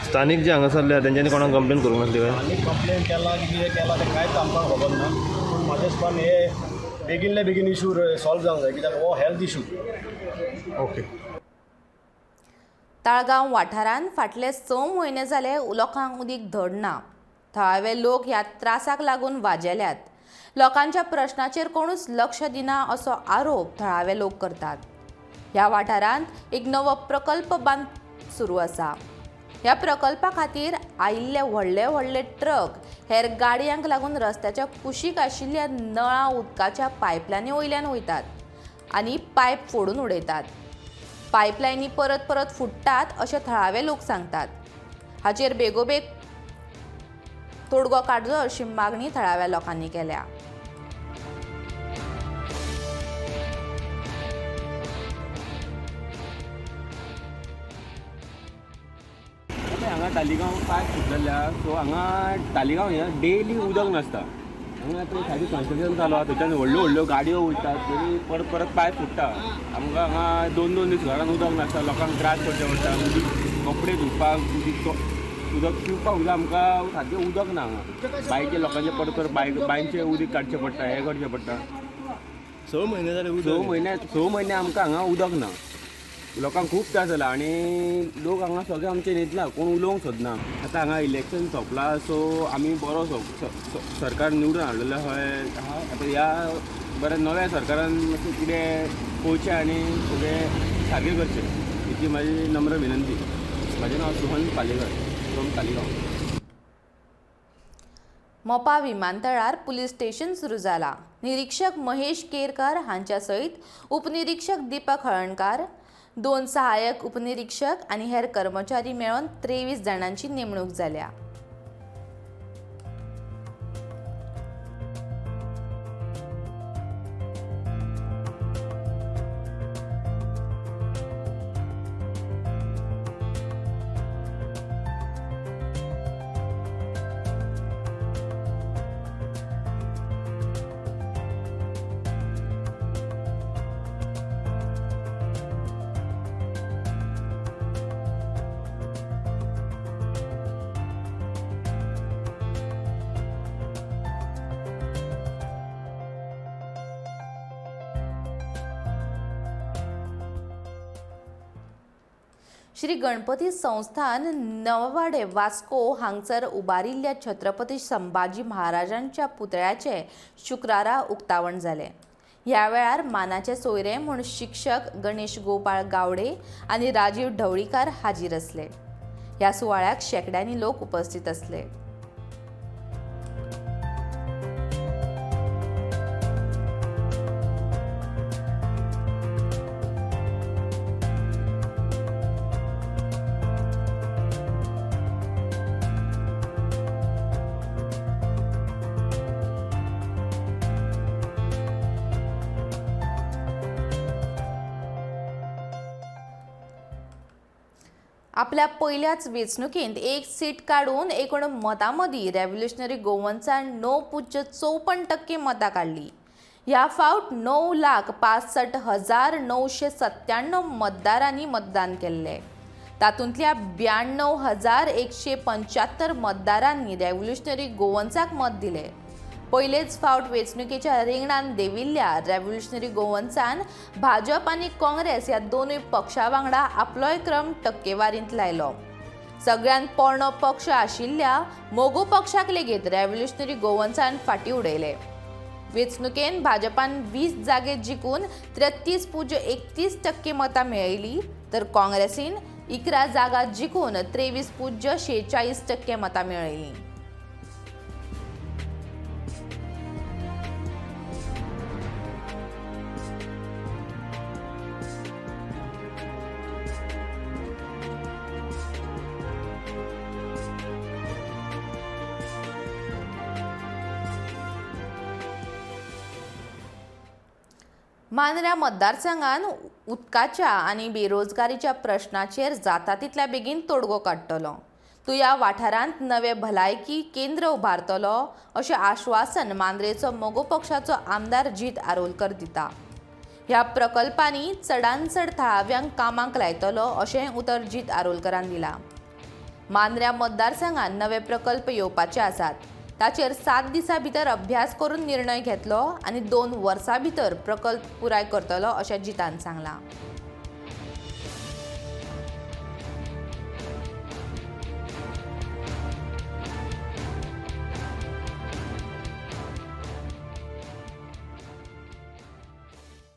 स्थानीक जे हांगासरले आहा तेंच्यांनी कोणाक कंप्लेन करूंक नासली काय? आनी कंप्लेन केला की कितें केलां तें कांयच आमकां खबर ना. पूण म्हाज्या हिसपान हे बेगीनले बेगीन इशू सॉल्व जावंक जाय कित्याक हो हेल्थ इशू. ओके. ताळगांव वाठारांत फाटले 6 म्हयने जाले लोकांक उदीक धड ना. थळावे लोक ह्या त्रासाक लागून वाजेल्यात. लोकांच्या प्रश्नाचेर कोणूच लक्ष दिना असो आरोप थळावे लोक करतात. ह्या वाठारांत एक नवो प्रकल्प बांद सुरू आसा. ह्या प्रकल्पा खातीर आयिल्ले व्हडले व्हडले ट्रक हेर गाडयांक लागून रस्त्याच्या कुशीक आशिल्ल्या नळां उदकाच्या पायपलायनी वयल्यान वयतात आनी पायप फोडून उडयतात. पायपलायनी परत परत फुट्टात अशें थळावे लोक सांगतात. हाचेर बेगोबेग तोडगो काडचो अशी मागणी थळाव्या लोकांनी केल्या. हांगा तालिगांव पायप फुटलेले आहा, सो हांगा तालिगांव हिंगा डेली उदक नासता. हांगा आतां सारकें कन्स्ट्रक्शन चालू आहा, थंयच्यान व्हडल्यो व्हडल्यो गाडयो वयतात तरी परत परत पायप फुट्टा. आमकां हांगा 2-2 दीस घरान उदक नासता, लोकांक त्रास करचे पडटा. उदीक कपडे धुवपाक, उदीक उदक पिवपाक सुद्दां आमकां सारकें उदक ना हांगा. बांयचे लोकांचे परत परत बांयचें उदीक काडचें पडटा, हें करचें पडटा. 6 म्हयने जाले उदक. 6 म्हयने आमकां हांगा उदक ना. लोकांक खूब त्रास जाला आनी लोक हांगा सगळे आमचे न्हिदला, कोण उलोवंक सोदना. आतां हांगा इलेक्शन सोंपला, सो आमी बरो सरकार निवडून हाडलेलो आहा. आतां ह्या बऱ्या नव्या सरकारान मातशें कितें पळोवचें आनी सगळें सारकें करचें इतली म्हाजी नम्र विनंती. म्हाजें नांव सोहन पालेकर फ्रॉम तालिगांव. मोपा विमानतळार पुलीस स्टेशन सुरू जाला. निरीक्षक महेश केरकर हांच्या सयत उपनिरीक्षक दीपक हळणकार, 2 सहाय्यक उपनिरीक्षक आनी हेर कर्मचारी मेळून 23 जाणांची नेमणूक जाल्या. श्री गणपती संस्थान नववाडे वास्को हांगसर उबारिल्ल्या छत्रपती संभाजी महाराजांच्या पुतळ्याचे शुक्रारा उक्तावण जालें. ह्या वेळार मानाचे सोयरे म्हूण शिक्षक गणेश गोपाळ गावडे आनी राजीव ढवळीकार हाजीर आसले. ह्या सुवाळ्याक शेंकड्यांनी लोक उपस्थित आसले. आपल्या पयल्याच वेंचणुकेंत एक सीट काडून एकूण मतां मदीं रेव्होल्युशनरी गोवन्सान 9.54% मतां काडली. ह्या फावट 9,65,997 मतदारांनी मतदान केल्लें. तातूंतल्या 92,175 मतदारांनी रेव्होल्युशनरी गोवन्साक मत दिलें. पयलेच फावट वेंचणुकेच्या रिंगणान देंविल्ल्या रेव्होल्युशनरी गोवन्सान भाजप आनी काँग्रेस ह्या दोनूय पक्षां वांगडा आपलोय क्रम टक्केवारींत लायलो. सगळ्यांत पोरणो पक्ष आशिल्ल्या मोगो पक्षाक लेगीत रेव्होल्युशनरी गोवन्सान फाटीं उडयले. वेंचणुकेंत भाजपान 20 जागे जिखून 33.31% मतां मेळयली, तर काँग्रेसीन 11 जागा जिखून 23.46% मतां मेळयलीं. मांद्र्या मतदारसंघान उदकाच्या आनी बेरोजगारीच्या प्रश्नाचेर जाता तितल्या बेगीन तोडगो काडटलो. तुया वाठारांत नवें भलायकी केंद्र उबारतलो अशें आश्वासन मांद्रेचो मगो पक्षाचो आमदार जीत आरोलकर दिता. ह्या प्रकल्पांनी चडांत चड थळाव्यांक कामाक लायतलो अशेंय उतर जीत आरोलकरान दिलां. मांद्र्या मतदारसंघात नवे प्रकल्प येवपाचे आसात. ताचेर 7 दिसां भितर अभ्यास करून निर्णय घेतलो आनी 2 वर्सां भितर प्रकल्प पुराय करतलो अशें जितान सांगलां.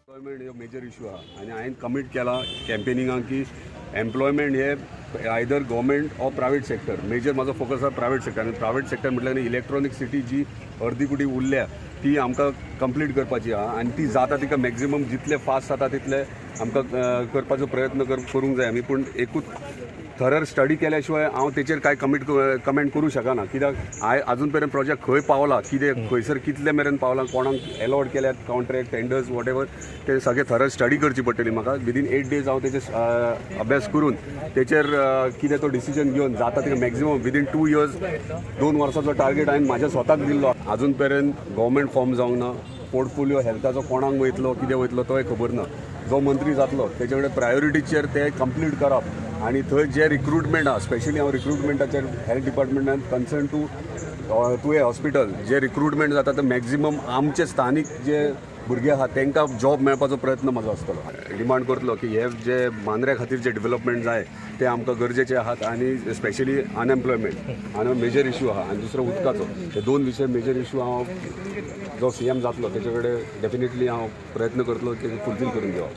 एम्प्लॉयमेंट हो मेजर इशू आहा आनी हांवें कमीट केला कॅम्पेनिंगाक की एम्प्लॉयमेंट हे either government or private sector. Major म्हाजो फोकस आहा प्रायवेट सेक्टर आनी प्रायवेट सेक्टर म्हटल्यार इलेक्ट्रॉनीक सिटी जी अर्दी कुडी उरल्या ती आमकां कंप्लीट करपाची आहा आनी ती जाता तिका मॅक्झिमम जितले फास्ट जाता तितले आमकां करपाचो प्रयत्न करूंक जाय आमी. पूण एकूच थरर स्टडी केल्या शिवाय हांव तेचेर कांय कमेंट करूं शकना, कित्याक हांवें आजून मेरेन प्रोजेक्ट खंय पावला, कितें खंयसर कितले मेरेन पावला, कोणाक एलॉट केल्यात कॉन्ट्रॅक्ट टेंडर्स what ever, ते सगळे थरर स्टडी करची पडटली म्हाका. विदीन 8 डेज हांव तेचेर अभ्यास करून तेचेर कितें तो डिसिजन घेवन जाता तिका मॅक्झिमम विदीन 2 इयर्स 2 वर्सांचो टार्गेट हांवें म्हाज्या स्वताक दिल्लो. आजून मेरेन गव्हर्मेंट फॉर्म जावंक ना, पोर्टफोलियो हेल्थाचो कोणाक वयतलो कितें वयतलो तोय खबर ना. जो मंत्री जातलो तेचे कडेन प्रायोरिटीचेर ते कंप्लीट करप आनी थंय जे रिक्रुटमेंट आहा, स्पेशली हांव रिक्रुटमेंटाचेर हेल्थ डिपार्टमेंटान कन्सर्न टू तुवें हॉस्पिटल जे रिक्रुटमेंट जाता ते मॅक्झिमम आमचे स्थानीक जे भुरगे आहा तांकां जॉब मेळपाचो प्रयत्न म्हाजो आसतलो. डिमांड करतलो की हे जे मांद्र्या खातीर जे डेवलपमेंट जाय ते आमकां गरजेचे आहात आनी स्पेशली अनएम्प्लॉयमेंट आनी मेजर इशू आहा आनी दुसरो उदकाचो, हे 2 विशय मेजर इशू हांव जो सीएम जातलो तेचे कडेन डेफिनेटली हांव प्रयत्न करतलो की फुलफील करून घेवप.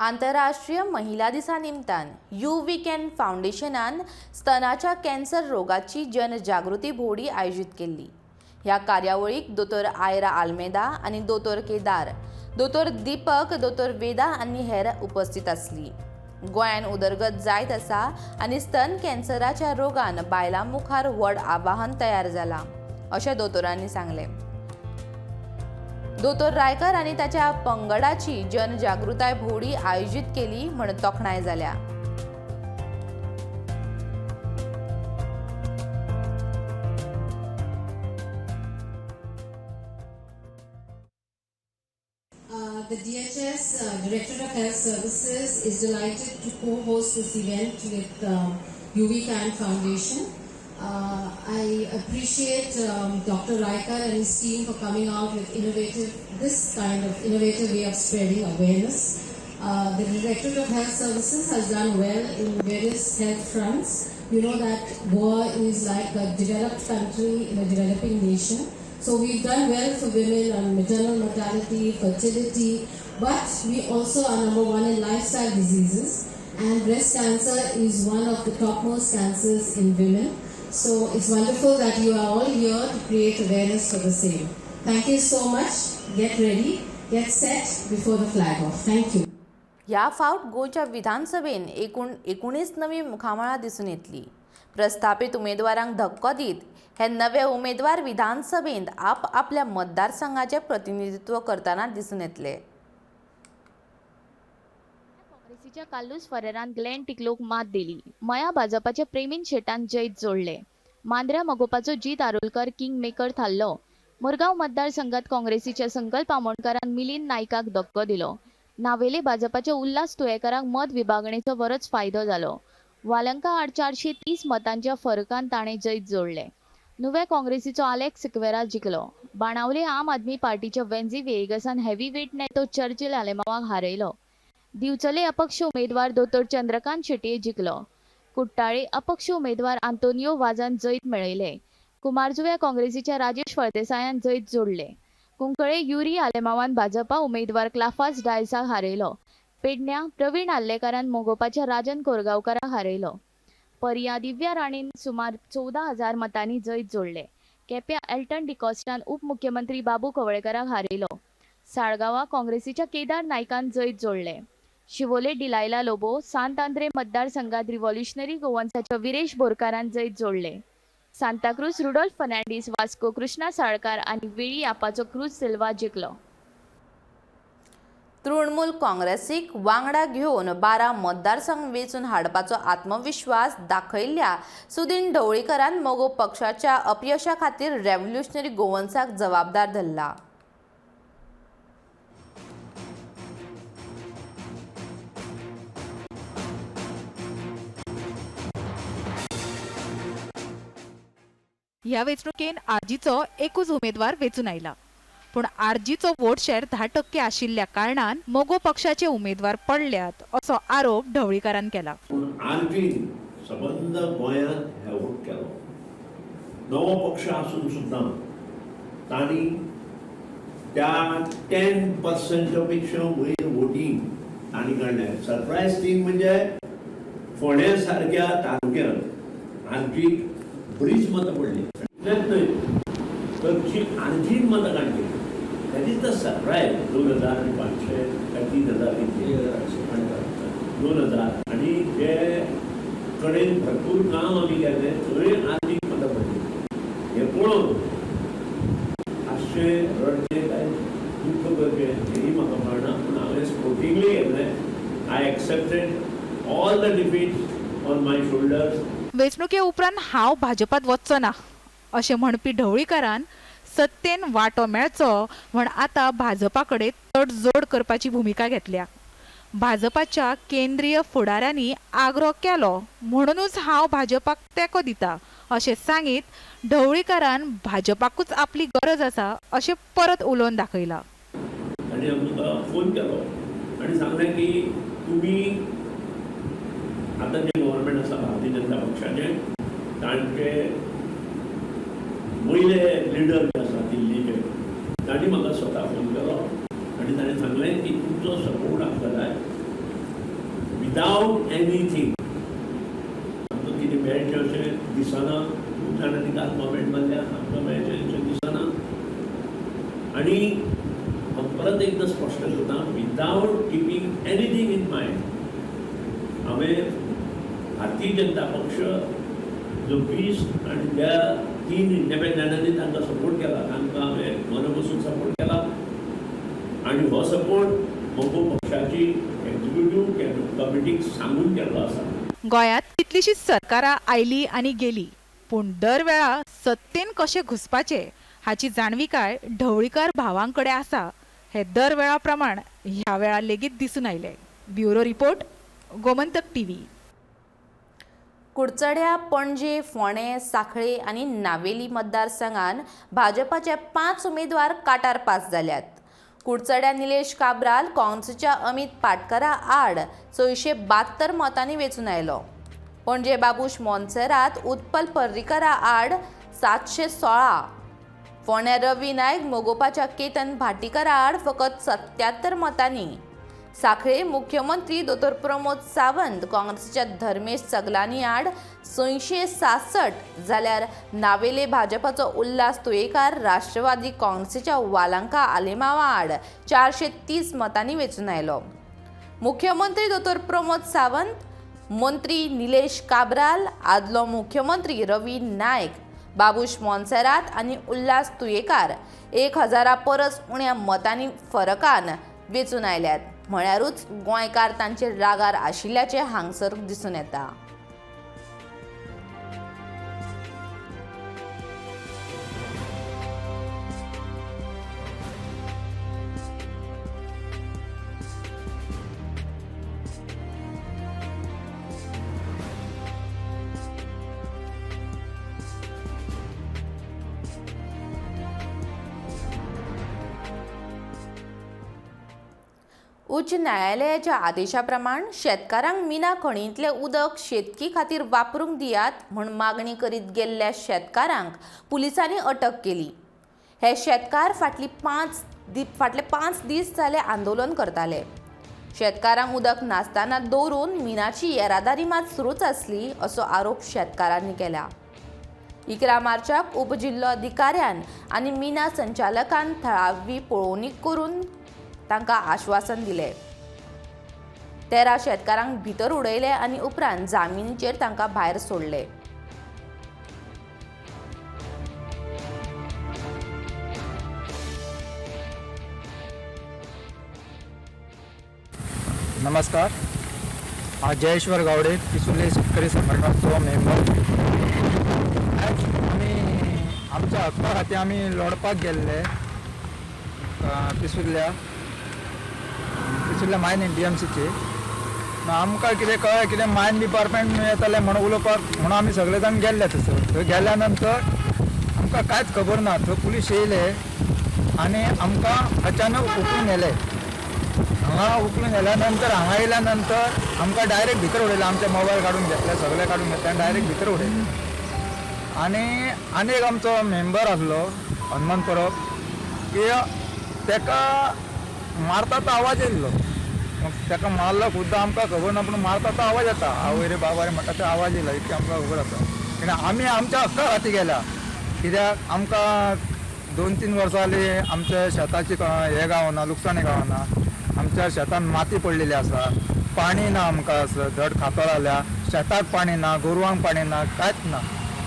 आंतरराष्ट्रीय महिला दिसा निमतान यूवीकॅन फावंडेशनान स्तनाच्या कॅन्सर रोगाची जनजागृती भोंवडी आयोजीत केल्ली. ह्या कार्यावळीक दोतोर आयरा आल्मेदा आनी दोतोर केदार, दोतोर दीपक, दोतोर वेदा आनी हेर उपस्थित आसली. गोंयान उदरगत जायत आसा आनी स्तन कॅन्सराच्या रोगान बायलां मुखार व्हड आव्हान तयार जालां अशें दोतोरांनी सांगलें. दोतोर रायकर आनी ताच्या पंगडाची जनजागृताय भोंवडी आयोजीत केली म्हण तोखणाय जाल्या. The DHS Directorate of Health Services is delighted to co-host this event with YouWeCan Foundation. I appreciate Dr. Raikar and his team for coming out with this kind of innovative way of spreading awareness. The Directorate of Health Services has done well in various health fronts. You know that Goa is like a developed country in a developing nation. So we've done well for women on maternal mortality, fertility, but we also are number 1 in lifestyle diseases, and breast cancer is one of the topmost cancers in women. So it's wonderful that you are all here to create awareness for the same. Thank you so much. Get ready, get set before the flag off. Thank you. ह्या फावट गोंयच्या विधानसभेन एकूण 19 नवी मुखामळां दिसून येतली. प्रस्थापित उमेदवारांक धक्को दीत हे नवे उमेदवार विधानसभेंत आपआपल्या मतदारसंघाचें प्रतिनिधित्व करतना दिसून येतले. काँग्रेसीच्या कार्लुस फरेरान ग्लॅन टिकलोक मात दिली. मया भाजपाच्या प्रेमीन शेटान जैत जोडले. मांद्र्या मगोपाचो जीत आरोलकर किंग मेकर थारलो. मुरगांव मतदारसंघात काँग्रेसीच्या संकल्प आमोणकारान मिलिंद नायकाक धक्को दिलो. नावेले भाजपाच्या उल्हास तुयेकाराक मत विभागणेचो बरोच फायदो जालो. वालंका आड 430 मतांच्या फरकान ताणें जैत जोडलें. नुवें काँग्रेसीचो आलेक्स सिक्वेरा जिखलो. बाणावले आम आदमी पार्टीच्या वेन्झी व्हिएगसान हेवीवेट नेतो चर्चिल आलेमावाक हारयलो. दिवचले अपक्ष उमेदवार दोतोर चंद्रकांत शेटये जिखलो. कुट्टाळे अपक्ष उमेदवार आंतोनियो वाजान जैत मेळयलें. कुमारजुव्या काँग्रेसीच्या राजेश फळदेसायान जैत जोडलें. कुंकळे युरी आलेमावान भाजपा उमेदवार क्लाफास डायसाक हारयलो. पेडण्यां प्रवीण आर्लेकारान मगोपाच्या राजन कोरगांवकाराक हारयलो. पर्या दिव्या राणेन सुमार 14,000 मतांनी जैत जोडलें. केप्यां एल्टन डिकॉस्टान उपमुख्यमंत्री बाबू कवळेकाराक हारयलो. साळगांवां काँग्रेसीच्या केदार नायकान जैत जोडलें. शिवोले डिलायला लोबो, सांत आंद्रे मतदारसंघात रिव्होल्युशनरी गोवन्साच्या विरेश बोरकारान जैत जोडलें. सांताक्रूज रुडोल्फ फर्नांडीस, वास्को कृष्णा साळकार आनी वेळी आपाचो क्रूज सिल्वा जिखलो. तृणमूल काँग्रेसीक वांगडा घेवन 12 मतदारसंघ वेंचून हाडपाचो आत्मविश्वास दाखयल्ल्या सुदीन ढवळीकरान मगो पक्षाच्या अपयशा खातीर रेव्होल्युशनरी गोवन्साक जबाबदार धरला. ह्या वेंचणुकेन आरजीचो एकूच उमेदवार वेंचून आयला. पूण आरजीचो वोट शेअर 10% आशिल्ल्या कारणान मगो पक्षाचे उमेदवार पडल्यात असो आरोप ढवळीकारान केला. पूण आरजीन सबंद गोंयांत हेवोट केलो. नवो पक्ष आसून सुद्दां तांणी त्या 10% पेक्षा वयर वोटींग तांणी काडलें. सरप्रायज थींग म्हणजे फोंड्या सारक्या तालुक्यांत आरजीक बरीच मतां पडली. इतलेंच न्हय तर जी आरजीन मतां काडली that is the surprise. 2,500 काय 3,000 कितले 2,000 आनी जे कडेन भरपूर काम आमी केल्लें थंय आरजीक मतां पडली. हें पळोवन हांसचें रडचें काय दुख्ख करचें हेंय म्हाका कळना, पूण हांवें स्पोर्टिंगली घेतलें. I accepted all the defeats on my shoulders. वेंचणुके उपरांत हांव भाजपात वचचो ना अशें म्हणपी ढवळीकारान सत्तेन वांटो मेळचो म्हण आतां भाजपा कडेन तडजोड करपाची भुमिका घेतल्या. भाजपाच्या केंद्रीय फुडाऱ्यांनी आग्रो केलो म्हणुनूच हांव भाजपाक तेंको दिता अशें सांगीत ढवळीकारान भाजपाकूच आपली गरज आसा अशें परत उलोवन दाखयलां. तांणी आमकां फोन केलो आनी सांगलें की तुमी आतां जें गव्हर्मेंट आसा भारतीय जनता पक्षाचें तांचे वयले लिडर जे आसा दिल्लीचे तांणी म्हाका स्वता फोन केलो आनी ताणें सांगलें की तुमचो सपोर्ट आमकां जाय विदावट एनीथींग. आमकां कितें मेळचें अशें दिसना, खूब जाणांनी काल कॉमेंट मारल्या आमकां मेळचें अशें दिसना. आनी हांव परत एकदां स्पश्ट करता, without keeping anything in mind हांवें भारतीय जनता पक्ष जो 20 आनी ज्या 3 इंडिपेंडंटांनी तांकां सपोर्ट केला तांकां हांवें मना पसून सपोर्ट केला आनी हो सपोर्ट मगो पक्षाची एक्झिक्युटीव कमिटीक सांगून केल्लो आसा. गोंयांत कितलीशीच सरकारां आयली आनी गेली, पूण दर वेळा सत्तेन कशें घुसपाचें हाची जाणविकाय ढवळीकार भावांकडेन आसा हें दर वेळा प्रमाण ह्या वेळार लेगीत दिसून आयलें. Bureau report, Gomantak TV. कुडचड्या, Panaji, फोंडें, सांखळे आनी नावेली मतदारसंघान भाजपाचे 5 उमेदवार काटार पास जाल्यात. कुडचड्या निलेश काब्राल काँग्रेसीच्या अमित पाटकरा आड 672 मतांनी वेंचून आयलो. पणजे बाबूश मोन्सेरात उत्पल पर्रीकरा आड 716, फोंड्या रवी नायक मगोपाच्या केतन भाटीकरा आड फकत 77 मतांनी, सांखळे मुख्यमंत्री दोतोर प्रमोद सावंत काँग्रेसीच्या धर्मेश सगलानी आड 666 जाल्यार नावेले भाजपाचो उल्हास तुयेकार राष्ट्रवादी काँग्रेसीच्या वालांका आलेमावा आड 430 मतांनी वेंचून आयलो. मुख्यमंत्री दोतोर प्रमोद सावंत, मंत्री निलेश काब्राल, आदलो मुख्यमंत्री रवी नायक, बाबूश मोन्सेरात आनी उल्हास तुयेकार 1000 परस उण्या मतांनी फरकान वेंचून आयल्यात. म्हळ्यारूच गोंयकार तांचेर रागार आशिल्ल्याचें हांगसर दिसून येता. उच्च न्यायालयाच्या आदेशा प्रमाण शेतकारांक मिना खणींतलें उदक शेतकी खातीर वापरूंक दियात म्हूण मागणी करीत गेल्ल्या शेतकारांक पुलिसांनी अटक केली. हे शेतकार फाटले 5 दीस जाले आंदोलन करताले. शेतकारांक उदक नासतना दवरून मिनाची येरादारी मात सुरूच आसली असो आरोप शेतकारांनी केला. 11 मार्चाक उपजिल्लोधिकाऱ्यान आनी मिना संचालकान थळावी पळोवणी करून तांकां आश्वासन दिलें. 13 शेतकारांक भितर उडयले आनी उपरांत जामिनीचेर तांकां भायर सोडले. नमस्कार, हांव जयेश्वर गावडे, पिसुर्ले शेतकरी संघटनाचो मेंबर. आयज आमी आमच्या हक्का खातीर आमी लढपाक गेल्ले पिसुर्ल्या मायन DMCचे. आमकां कितें कळ्ळें कितें मायन डिपार्टमेंट येतालें म्हणून उलोवपाक म्हणून आमी सगळे जाण गेल्ले थंयसर. थंय गेल्या नंतर आमकां कांयच खबर ना. थंय पुलीस येयले आनी आमकां अचानक उखलून व्हेले. हांगा उखलून व्हेल्या नंतर हांगा येयल्या नंतर आमकां डायरेक्ट भितर उडयले. आमचे मोबायल काडून घेतले, सगळे काडून घेतले आनी डायरेक्ट भितर उडयले. आनी आनी एक आमचो मेंबर आसलो हनुमान परब, की तेका मारता तो आवाज येयल्लो. ताका मारलो खुद्दां आमकां खबर ना, पूण मारता तो आवाज येता, आवय रे बाबा रे म्हणटा तो आवाज येयला, इतकें आमकां खबर आसा. कित्याक आमी आमच्या हक्का खातीर गेल्या. कित्याक आमकां 2-3 वर्सां जालीं आमच्या शेताची हें गावना, लुकसाणी गावना. आमच्या शेतान माती पडलेली आसा, पाणी ना आमकां, धड खातोळ जाल्या, शेताक पाणी ना, गोरवांक पाणी ना, कांयच ना.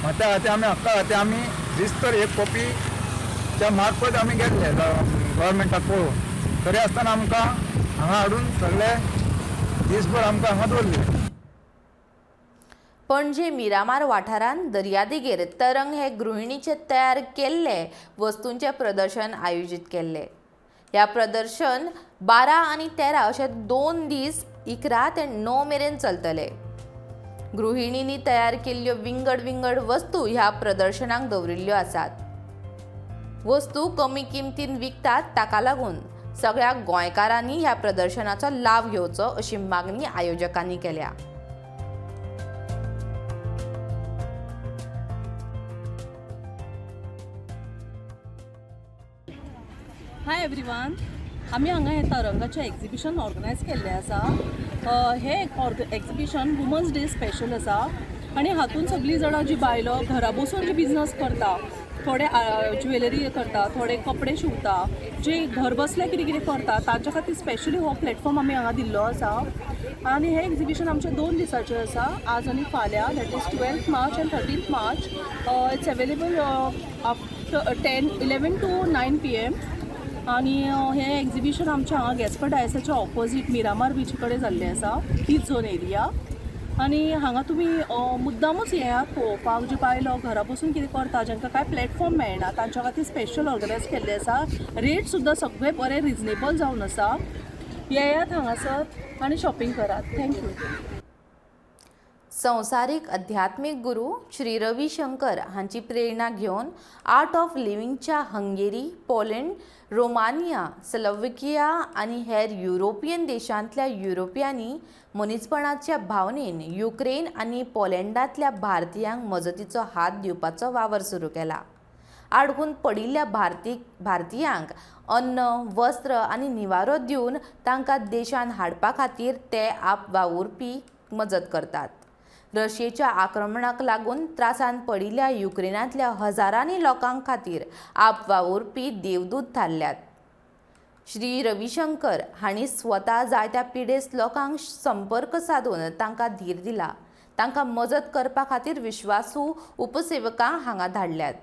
मग त्या खातीर आमी हक्का खातीर आमी रिस्तर एक कॉपीच्या मार्फत आमी गेल्ले गव्हर्मेंटाक पळोवन. तरी आसतना आमकां हांगा हाडून सगळे दीसभर आमकां हांगा दवरले. पणजे मिरामार वाठारांत दर्यादेगेर तरंग हे गृहिणीचे तयार केल्ले वस्तूंचें प्रदर्शन आयोजीत केल्लें. ह्या प्रदर्शन 12 आनी 13 अशे 2 दीस 11 ते 9 मेरेन चलतले. गृहिणींनी तयार केल्ल्यो विंगड विंगड वस्तू ह्या प्रदर्शनाक दवरिल्ल्यो आसात. वस्तू कमी किमतीन विकतात, ताका लागून सगळ्या गोंयकारांनी ह्या प्रदर्शनाचो लाव घेवचो अशी मागणी आयोजकांनी केल्या. हाय एवरीवन, आमी हांगा हे तरंगाचें एक्झिबिशन ऑर्गनायज केल्लें आसा. हें एक्झिबिशन वुमन्स डे स्पेशल आसा आनी हातूंत सगळीं जाणां जी बायलो घरा बसून जी बिजनस करता, थोडे ज्वेलरी करता, थोडे कपडे शिंवता, जे घर बसले कितें कितें करता, तांच्या खातीर स्पेशली हो प्लॅटफॉर्म आमी हांगा दिल्लो आसा. आनी हें एक्झिबिशन आमचें 2 दिसाचें आसा, आज आनी फाल्यां, that is 12 March and 13 March. It's available after 11 to 9 PM. आनी हें एक्झिबिशन आमचें हांगा गॅस्पर डायसाच्या ऑपोजीट मिरामार बिची कडेन जाल्लें आसा, तीच झोन एरिया. आनी हांगा तुमी मुद्दामूच येयात पळोवपाक, जे बायलो घरा बसून कितें करता, जांकां कांय प्लॅटफॉर्म मेळना, तांच्या खातीर स्पेशल ऑर्गनायज केल्लें आसा. रेट सुद्दां सगळे बरे रिजनेबल जावन आसा. येयात हांगासर आनी शॉपिंग करात. Thank you. संवसारीक अध्यात्मीक गुरू श्री रवी शंकर हांची प्रेरणा घेवन आर्ट ऑफ लिव्हिंगच्या हंगेरी, पोलंड, रोमानिया, स्लोव्हाकिया आनी हेर युरोपियन देशांतल्या युरोपियांनी मनीसपणाच्या भावनेन युक्रेन आनी पोलंडांतल्या भारतीयांक मजतीचो हात दिवपाचो वावर सुरू केला. आडकून पडिल्ल्या भारतीयांक अन्न, वस्त्र आनी निवारो दिवन तांकां देशांत हाडपा खातीर ते आप वावुरपी मजत करतात. रशियेच्या आक्रमणाक लागून त्रासान पडिल्ल्या युक्रेनांतल्या हजारांनी लोकां खातीर आप वावुरपी देवदूत थारल्यात. श्री रविशंकर हांणी स्वता जायत्या पिडेस्त लोकांक संपर्क सादून तांकां धीर दिला. तांकां मजत करपा खातीर विश्वासू उपसेवकांक हांगा धाडल्यात.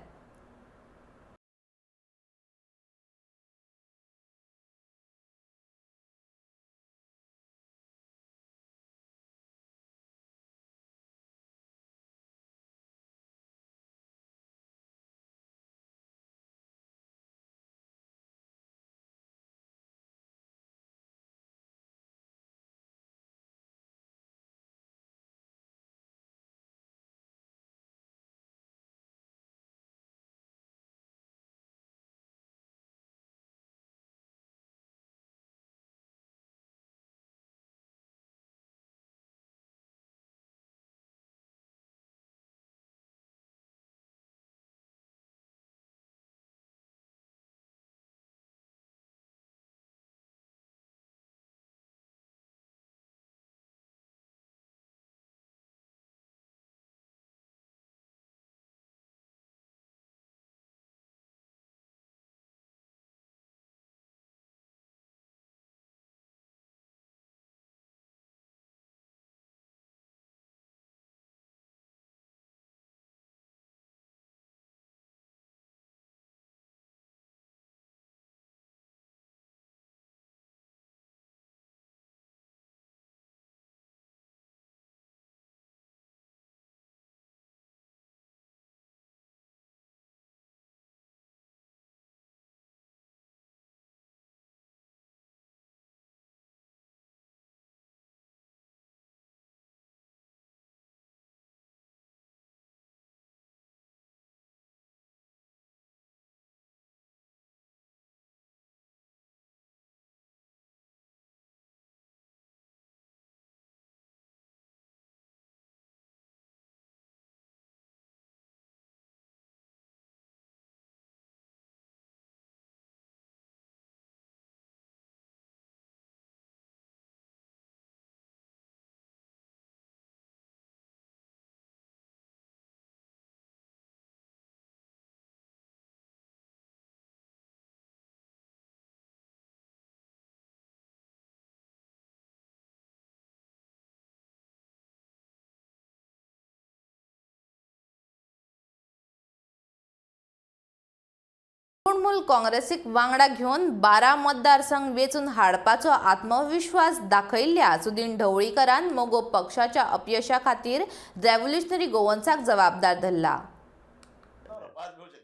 तृणमूल काँग्रेसीक वांगडा घेवन 12 मतदारसंघ वेंचून हाडपाचो आत्मविश्वास दाखयल्ल्या सुदीन ढवळीकरान मगो पक्षाच्या अपयशा खातीर रेव्होल्युशनरी गोवन्साक जबाबदार धरला.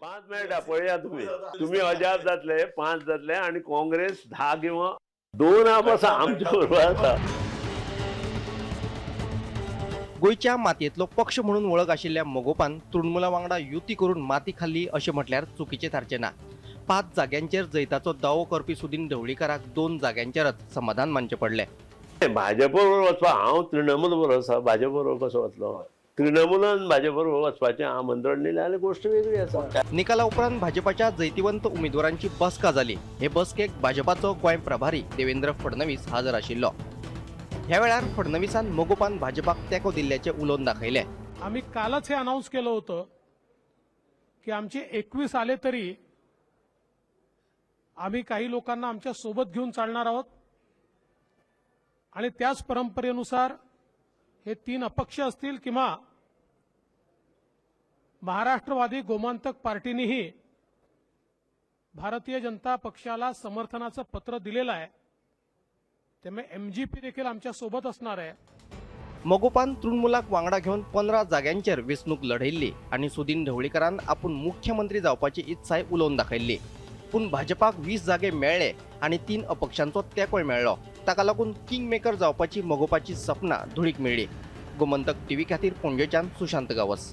5 मेळटा पळया तुमी तुमी अजाप जातले 5 जातले आनी काँग्रेस 10 किंवा 2 आसा आमच्या बरोबर आसा. गोंयच्या मातयेंतलो पक्ष म्हणून वळख आशिल्ल्या मगोपान तृणमूला वांगडा युती करून माती खाल्ली अशें म्हटल्यार चुकीचें थारचें ना. 5 जाग्यांचेर जैताचो दावो करपी सुदीन ढवळीकाराक 2 जाग्यांचेरच समाधान मानचें पडलें. भाजप बरोबर वचपा हांव तृणमूल बरोबर आसा, भाजप बरोबर कसो वतलो? तृणमूलान भाजप बरोबर वचपाचें आमंत्रण दिलें जाल्यार गोश्ट वेगळी आसा. निकाला उपरांत भाजपाच्या जैतिवंत उमेदवारांची बसका जाली. हे बसकेक भाजपाचो गोंय प्रभारी देवेंद्र फडणवीस हजर आशिल्लो. ह्या वेळार फडणवीसान मगोपान भाजपाक तेंको दिल्ल्याचें उलोवन दाखयलें. आम्ही कालच हे अनाऊन्स केलं होतं की आमचे 21 आले तरी आम्ही काही लोकांना आमच्या सोबत घेऊन चालणार आहोत आणि त्याच परंपरेनुसार हे 3 अपक्ष असतील किंवा महाराष्ट्रवादी गोमांतक पार्टीनेही भारतीय जनता पक्षाला समर्थनाचं पत्र दिलेलं आहे, त्यामुळे एमजीपी देखील आमच्या सोबत असणार आहे. मगोपान तृणमूलाक वांगडा घेवन 15 जाग्यांचेर वेंचणूक लढयल्ली आनी सुदीन ढवळीकारान आपूण मुख्यमंत्री जावपाची इत्साय उलोवन दाखयल्ली. पूण भाजपाक 20 जागे मेळ्ळे आनी 3 अपक्षांचो तेंकोय मेळ्ळो. ताका लागून किंग मेकर जावपाची मगोपाची सपनां धुळीक मेळ्ळी. गोमंतक टीव्ही खातीर पणजेच्यान सुशांत गावस.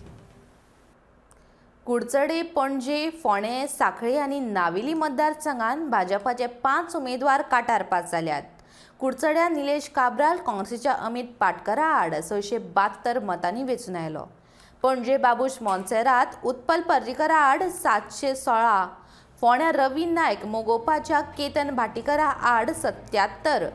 कुडचडे, पणजे, फोंडें, सांखळे आनी नावेली मतदारसंघात भाजपाचे 5 उमेदवार काटार पास जाल्यात. कुडचड्या निलेश काब्राल काँग्रेसीच्या अमित पाटकरा आड 672 मतांनी वेंचून आयलो. पणजे बाबूश मोन्सेरात उत्पल पर्रीकरा आड 716, फोंड्या रवी नायक मोगोपाच्या केतन भाटीकरा आड 77,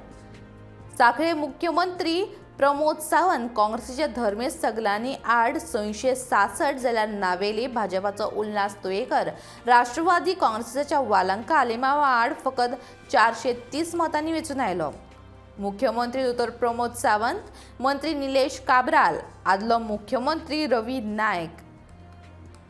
सांखळे मुख्यमंत्री प्रमोद सावंत काँग्रेसीच्या धर्मेश सगलांनी आड 666, जाल्यार नावेली भाजपाचो उल्हास तुयेकर राष्ट्रवादी काँग्रेसीच्या वालंका आलेमावा आड फकत 430 मतांनी वेंचून आयलो. मुख्यमंत्री दोतोर प्रमोद सावंत, मंत्री निलेश काब्राल, आदलो मुख्यमंत्री रवी नायक,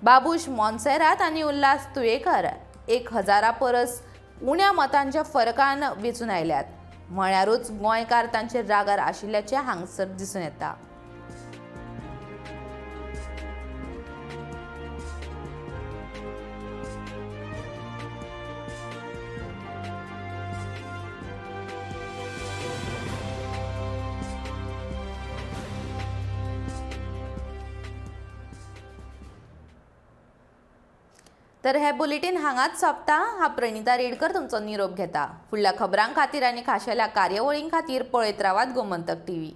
बाबूश मोन्सेरात आनी उल्हास तुयेकर 1000 परस उण्या मतांच्या फरकान वेंचून आयल्यात. म्हळ्यारूच गोंयकार तांचेर रागार आशिल्ल्याचें हांगसर दिसून येता. तर हे बुलेटीन हांगाच सोंपता. हांव प्रणिता रेडकर तुमचो निरोप घेता. फुडल्या खबरां खातीर आनी खाशेल्या कार्यावळीं खातीर पळयत रावात गोमंतक टीव्ही.